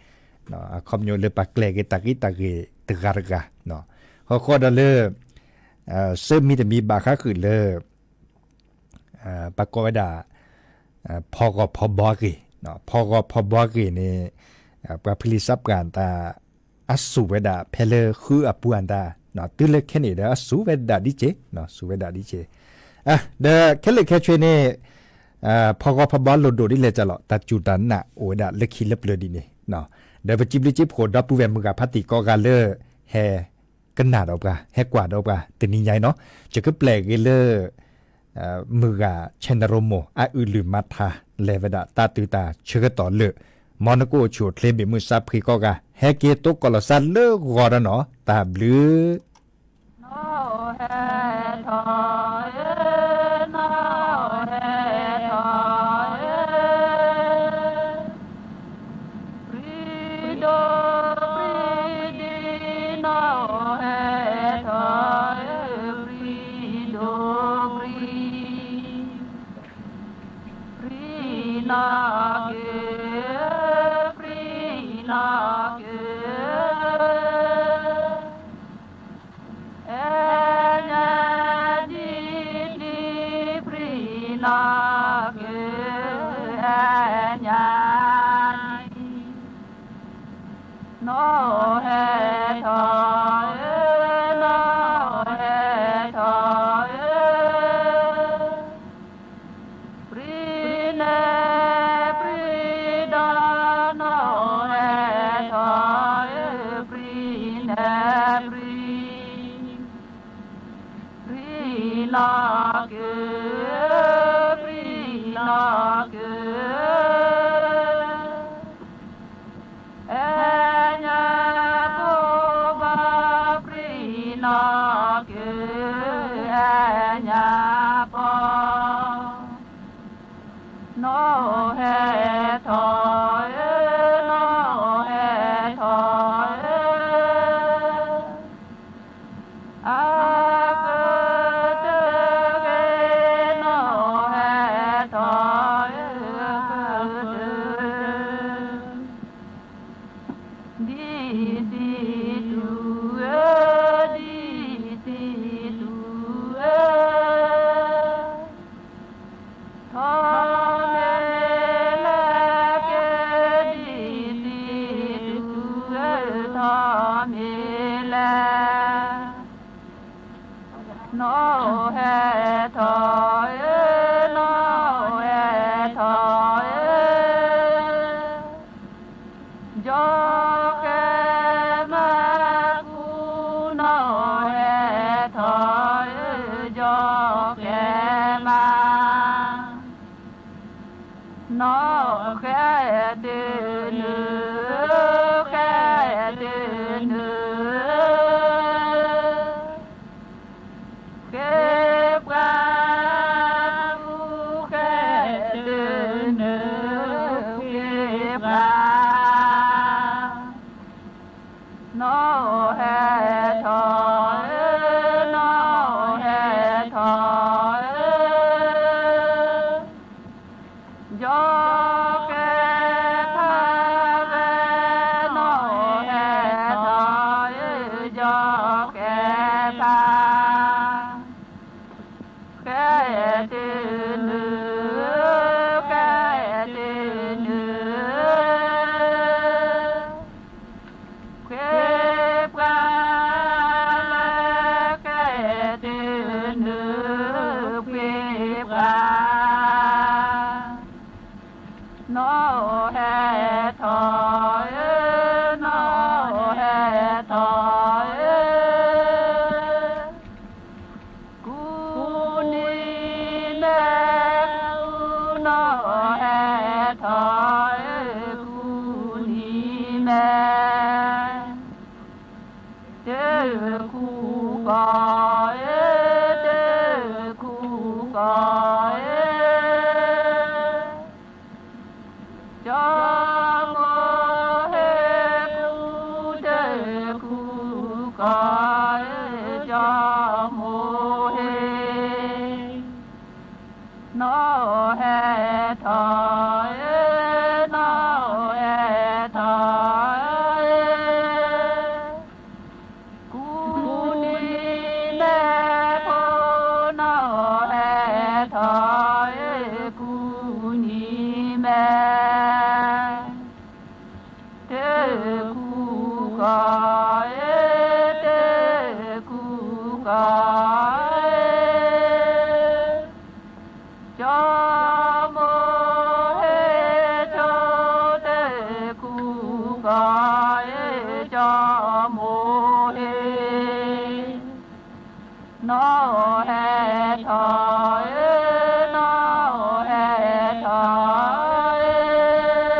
အခီပညီလၢပှၤကျဲၤက့ၤတၢ်ဂ့ၢ်တၢ်ဂ့ၢ်တဂၤတဂၤ, ဃီဃီဒီးလၢ ဆၢမံၤတမံၤဘၣ်ဃးဃုာ်လၢ ပကိးဝဲဒၣ် ဖီဂီၤဖီဘီအဂ့ၢ်, ဖီဂီၤဖီဘီအဂ့ၢ်န့ၣ် ပှၤဖံလံးစးပှၢ်တၢ် အစူၢ်ဝဲဒၣ်ဖဲလၢဃုအပူၤအတၢ်, တုၤလၢခဲန့ၣ်ဒီးအစူၢ်ဝဲဒၣ်ဒ်က့ၤ, စူၢ်ဝဲဒၣ်ဒ်က့ၤ, ဒီးခဲလၢာ်ခဲဆ့န့ၣ် ဖီဂီၤဖီဘီလိၣ်ဒိၣ်ဒ်လဲၣ်ကလီၤ တၢ်စူၢ်တၢ်နာ်အိၣ်ဝဲဒၣ်လၢခံလၢပျၢၤဒ်န့ၣ်, ဒီးပစံးဘျုးစံးဖှိၣ်ဒီပုၢ်ဝဲၢ်မုၢ်ဂၤဖးတံၢ်ကိးဂၤလၢ ဟဲ ကနၣ်ဒီးပှၤ ဟဲကွၢ်ဒီးပှၤ တနံၤညါအံၤနီၤ, ယကပျဲၢ်ဂ့ၤလၢ မုၢ်ဂၤ channel မိၢ် အအုၣ်လုၢ်မၤထါ လဲၤဝဲဒၣ်တၢ်တုၤတၢ်ဆၢကတီၢ်လၢ မ်နကအိၣ်ဆူၣ်အိၣ်ချ့ဘၣ်မုာ်စးဖှံကိးဂၤ ဟဲက့ၤတိကိးလီၤစၢ်လၢဂီၤဒီးနီၤ တၢ်ဘျုး နီၢ်ဟဲထီၣ်ဧၢ, နီၢ်ဟဲထီၣ်ဧၢ, ပြံဒိၣ်ပြံဒံ နီၢ်ဟဲထီၣ်ဧၢ, ပြံဒိၣ်ပြံ, ပြံနီၢ်က့ၤ, ပြံနီၢ်က့ၤ အဲညါဒံဒံ ပြံနီၢ်က့ၤ အဲညါအံၤ, နီၢ်ဟဲထီၣ်ဧၢ, နီၢ်ဟဲထီၣ်ဧၢ, ပြံနဲပြံဒါ နီၢ်ဟဲထီၣ်ဧၢ, ပြံနဲပြံ ပြံနီၢ်က့ၤ, ပြံနီၢ်က့ၤ, အဲညါပီၤဘၣ် ပြံနီၢ်က့ၤ, အဲညါပီၤ နီၢ်ဟဲထီၣ်ဧၢ, နီၢ်ဟဲထီၣ်ဧၢ, အကတၢၢ်ဂ့ၤ နီၢ်ဟဲထီၣ်ဧၢ, ကတၢၢ် ဒ်တံတူဧၢ, ဒ်တံတူဧၢ, ထီၣ်မ့ၢ်လဲၣ်က့ၤ ဒ်တံတူဧၢ, ထီၣ်မ့ၢ်လဲၣ် နီၢ်ဟဲထီၣ်ဧၢ, နီၢ်ဟဲထီၣ်ဧၢ, ယီၤကဲမါကူ နီၢ်ဟဲထီၣ်ဧၢ, ယီၤကဲမါ နီၢ်ဃဲတုၤနုၤ, ဃဲတုၤနုၤ, ဃ့ပှၤကူ ဃဲတုၤနုၤ, ဃ့ပှၤ နီၢ်ဟဲထီၣ်ဧၢ, နီၢ်ဟဲထီၣ်ဧၢ, ယီၤကဲဖးဝဲ, နီၢ်ဟဲထီၣ်ဧၢ, ယီၤကဲဖး ဃဲတုၤနုၤ, ဃဲတုၤနုၤ, ဃ့ပှၤလၢဃဲတုၤနုၤ, ဃ့ပှၤ နီၢ်ဟဲထီၣ်ဧၢ, နီၢ်ဟဲထီၣ်ဧၢ, ကူနံၤမဲ, ကူနီၢ်ဟဲထီၣ်ဧၢ, ကူနံၤမဲ, တၢ်ကူကီၢ်ဧၢ, တၢ်ကူကီၢ်ဧၢ, ကၠီမိၤဟ့ၣ်ကူ တၢ်ကူကီၢ်ဧၢ, ကၠီမိၤဟ့ၣ်, နီၢ်ဟဲထီၣ်ဧၢ, နီၢ်ဟဲထီၣ်ဧၢ ဒ်မဲာ် တကူဃီဧၢ, တကူဃီ, ကၠီမိၤဟ့ၣ်ဆိ တကူဃီ, ကၠီမိၤဟ့ၣ် နီၢ်ဟဲထီၣ်ဧၢ, နီၢ်ဟဲထီၣ်ဧၢ,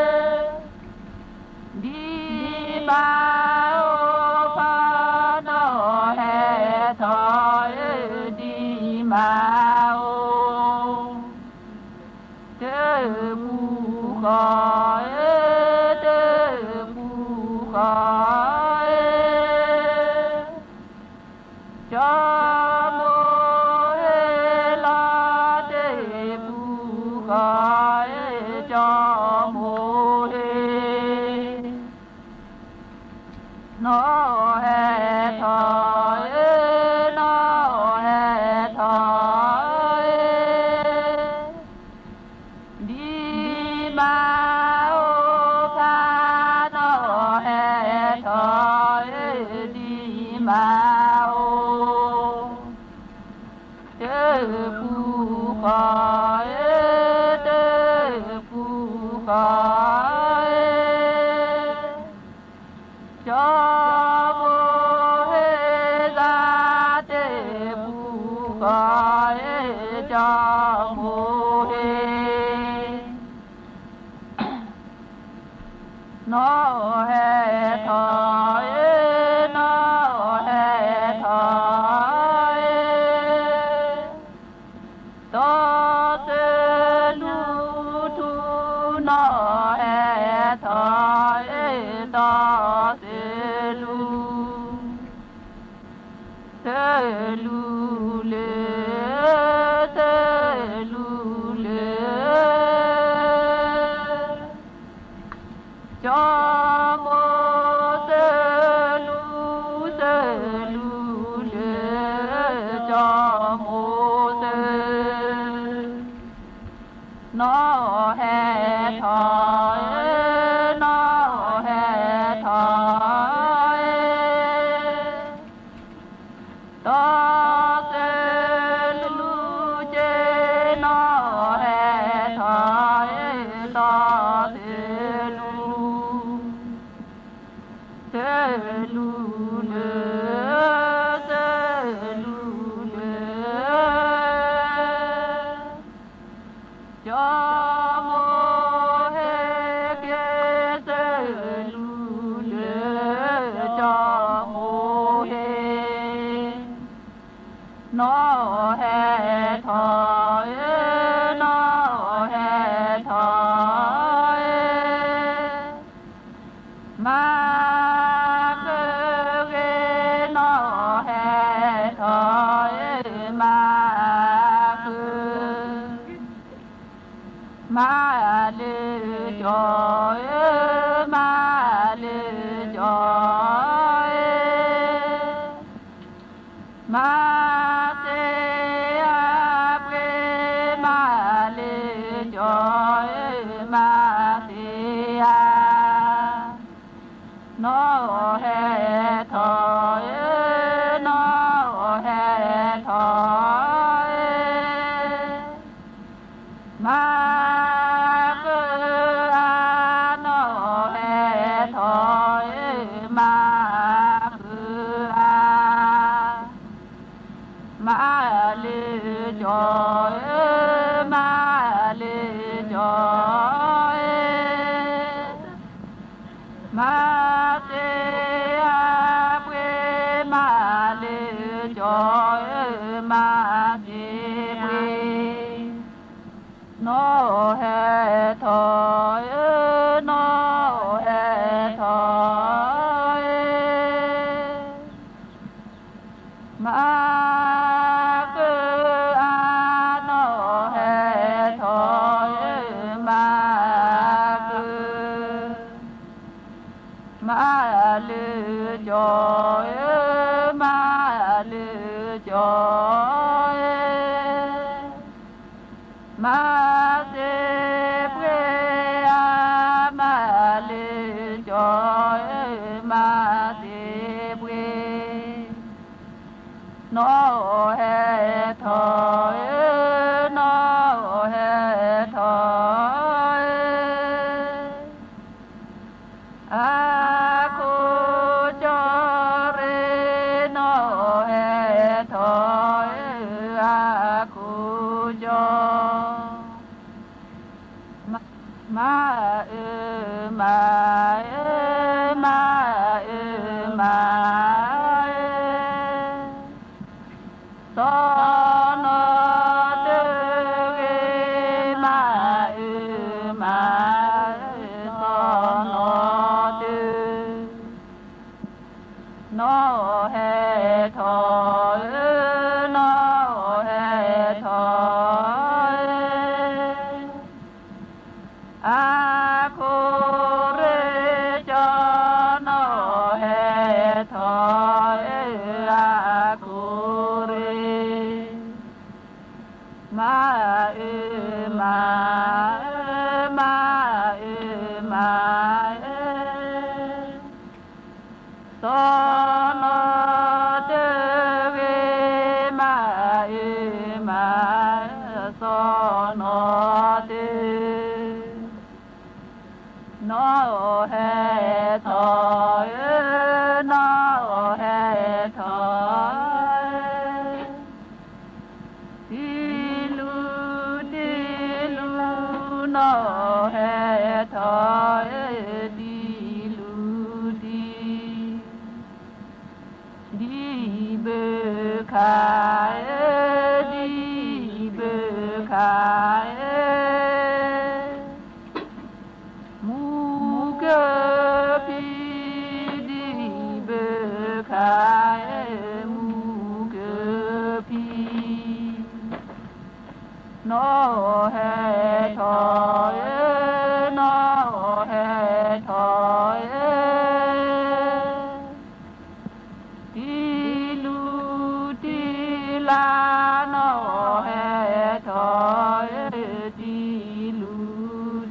ဒ်မါအိၣ်ဖး, နီၢ်ဟဲထီၣ်ဧၢ, ဒ်မါအိၣ်, တကူဃီဧၢ, တကူဃီဧၢ, ကၠီမိၤဟ့ၣ်လီၤ, တကူဃီဧၢ, ကၠီမိၤဟ့ၣ် နီၢ်ဟဲထီၣ်ဧၢ, နီၢ်ဟဲထီၣ်ဧၢ, ဒ်မါအိၣ်ဖး, နီၢ်ဟဲထီၣ်ဧၢ, ဒ်မါအိၣ်, တကူဃီဧၢ, တကူဃီဧၢ, ကၠီမိၤဟ့ၣ်သး, တကူဃီဧၢ, ကၠီမိၤဟ့ၣ် နီၢ်ဟဲထီၣ်ဧၢ, နီၢ်ဟဲထီၣ်ဧၢ, တီၢ်သၢလူထူ, နီၢ်ဟဲထီၣ်ဧၢ, တီၢ်သၢလူ သၢလူလၢ, သၢလူလၢ, ကၠီမိၤသၢလူ, သၢလူလၢ, ကၠီမိၤသၢ နီၢ်ဟဲထီၣ်ဧၢ, နီၢ်ဟဲထီၣ်ဧၢ, တီၢ်သၢလူက့ၤ, နီၢ်ဟဲထီၣ်ဧၢ, တီၢ်သၢလူ, သၢလူလၢ, သၢလူလၢ ကၠီမိၤဟ့ၣ်က့ၤ, သၢလူလၢ, ကၠီမိၤဟ့ၣ်, နီၢ်ဟဲထီၣ်ဧၢ, နီၢ်ဟဲထီၣ်ဧၢ, မၤဃုာ်ဂ့ၤ, နီၢ်ဟဲထီၣ်ဧၢ, မၤဃုာ်, မၤလၢကၠီဧၢ, မၤလၢကၠီဧၢ, မၤသ့အပှ့ၤ, မၤလၢကၠီဧၢ, မၤသ့အ နီၢ်ဟဲထီၣ်ဧၢ, နီၢ်ဟဲထီၣ်ဧၢ, မၤဃုာ်အါ, နီၢ်ဟဲထီၣ်ဧၢ, မၤဃုာ်အါ, မၤလၢကၠီဧၢ, မၤလၢကၠီဧၢ, မၤသ့အပှ့ၤ, မၤလၢကၠီဧၢ, မၤသ့ပှ့ၤ, နီၢ်ဟဲထီၣ်ဧၢ, နီၢ်ဟဲထီၣ်ဧၢ, မၤဃုာ်အါ, နီၢ်ဟဲထီၣ်ဧၢ, မၤဃုာ်, မၤလၢကၠီဧၢ, မၤလၢကၠီဧၢ, မၤ မၤသ့ၣ်ပှ့ၤဧါ, မၤလၢကၠီဧၢ, မၤသ့ၣ်ပှ့ၤ, နီၢ်ဟဲထီၣ်ဧၢ, နီၢ်ဟဲထီၣ်ဧၢ, အခိၣ်ကၠီရ့, နီၢ်ဟဲထီၣ်ဧၢ, အခိၣ်ကၠီ မၤအၢမၤအၢ, မၤအၢမၤအၢ, စီၤနီၤတဂ့ၤ, မၤအၢမၤအၢ, စီၤနီၤတဂ့ၤ, နီၢ်ဟဲထီၣ်ဧၢ, နီၢ်ဟဲထီၣ်ဧၢ, အခိၣ်ရ့ကၠီ, နီၢ်ဟဲထီၣ်ဧၢ, အခိၣ်ရ့ မၤအၢမၤအၢ, မၤအၢမၤအၢ, စီၤနီၤတဂ့ၤ, မၤအၢမၤအၢ, စီၤနီၤတဂ့ၤ, နီၢ်ဟဲထီၣ်ဧၢ, နီၢ်ဟဲထီၣ်ဧၢ, တံလူတံလူ, နီၢ်ဟဲထီၣ်ဧၢ, တံလူတံ, ဒံဘုခါဧၢ, ဒံဘုခါဧၢ, မူကဖံး, ဒံဘုခါဧၢ, မူကဖံး, နီၢ်ဟဲထီၣ်ဧၢ, နီၢ်ဟဲထီၣ်ဧၢ, တံလူတံလါ, နီၢ်ဟဲထီၣ်ဧၢ, တံလူတံ,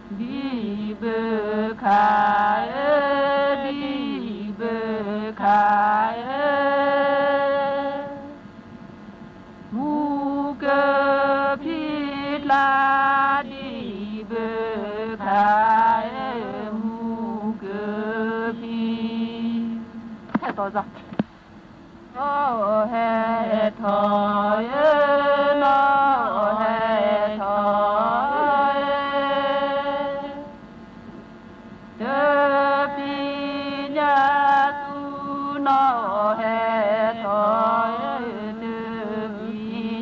ဒံဘုခါဧၢ, ဒံဘုခါဧၢ, မူကဖံးကျါ, ဒံဘုခါဧၢ, မူကဖံး, ဟဲထီၣ်ဧၢ, နီၢ်ဟဲထီၣ်ဧၢ, တပံညါသူ, နီၢ်ဟဲထီၣ်ဧၢ,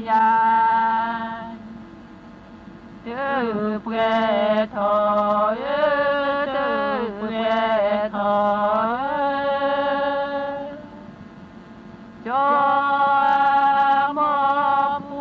တပံညါ, တပှဲၤထီၣ်ဧၢ, တပှဲၤထီၣ်ဧၢ, ကၠီအမိၢ်ပူ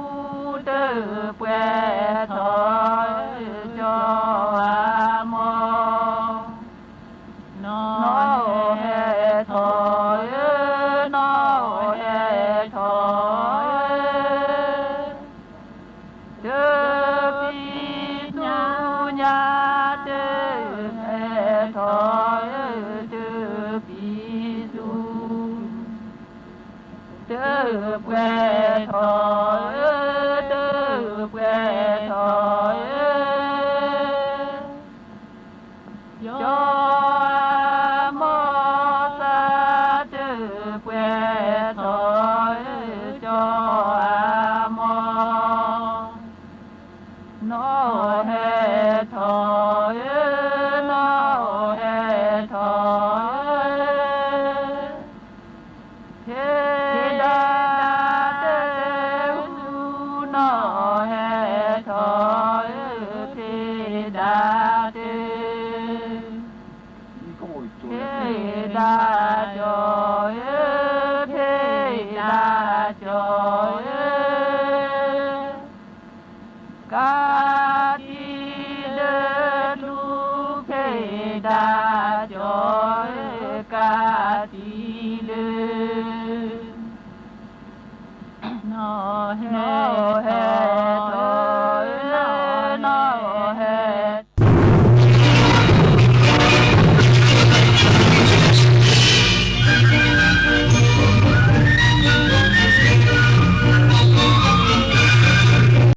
ဟဲ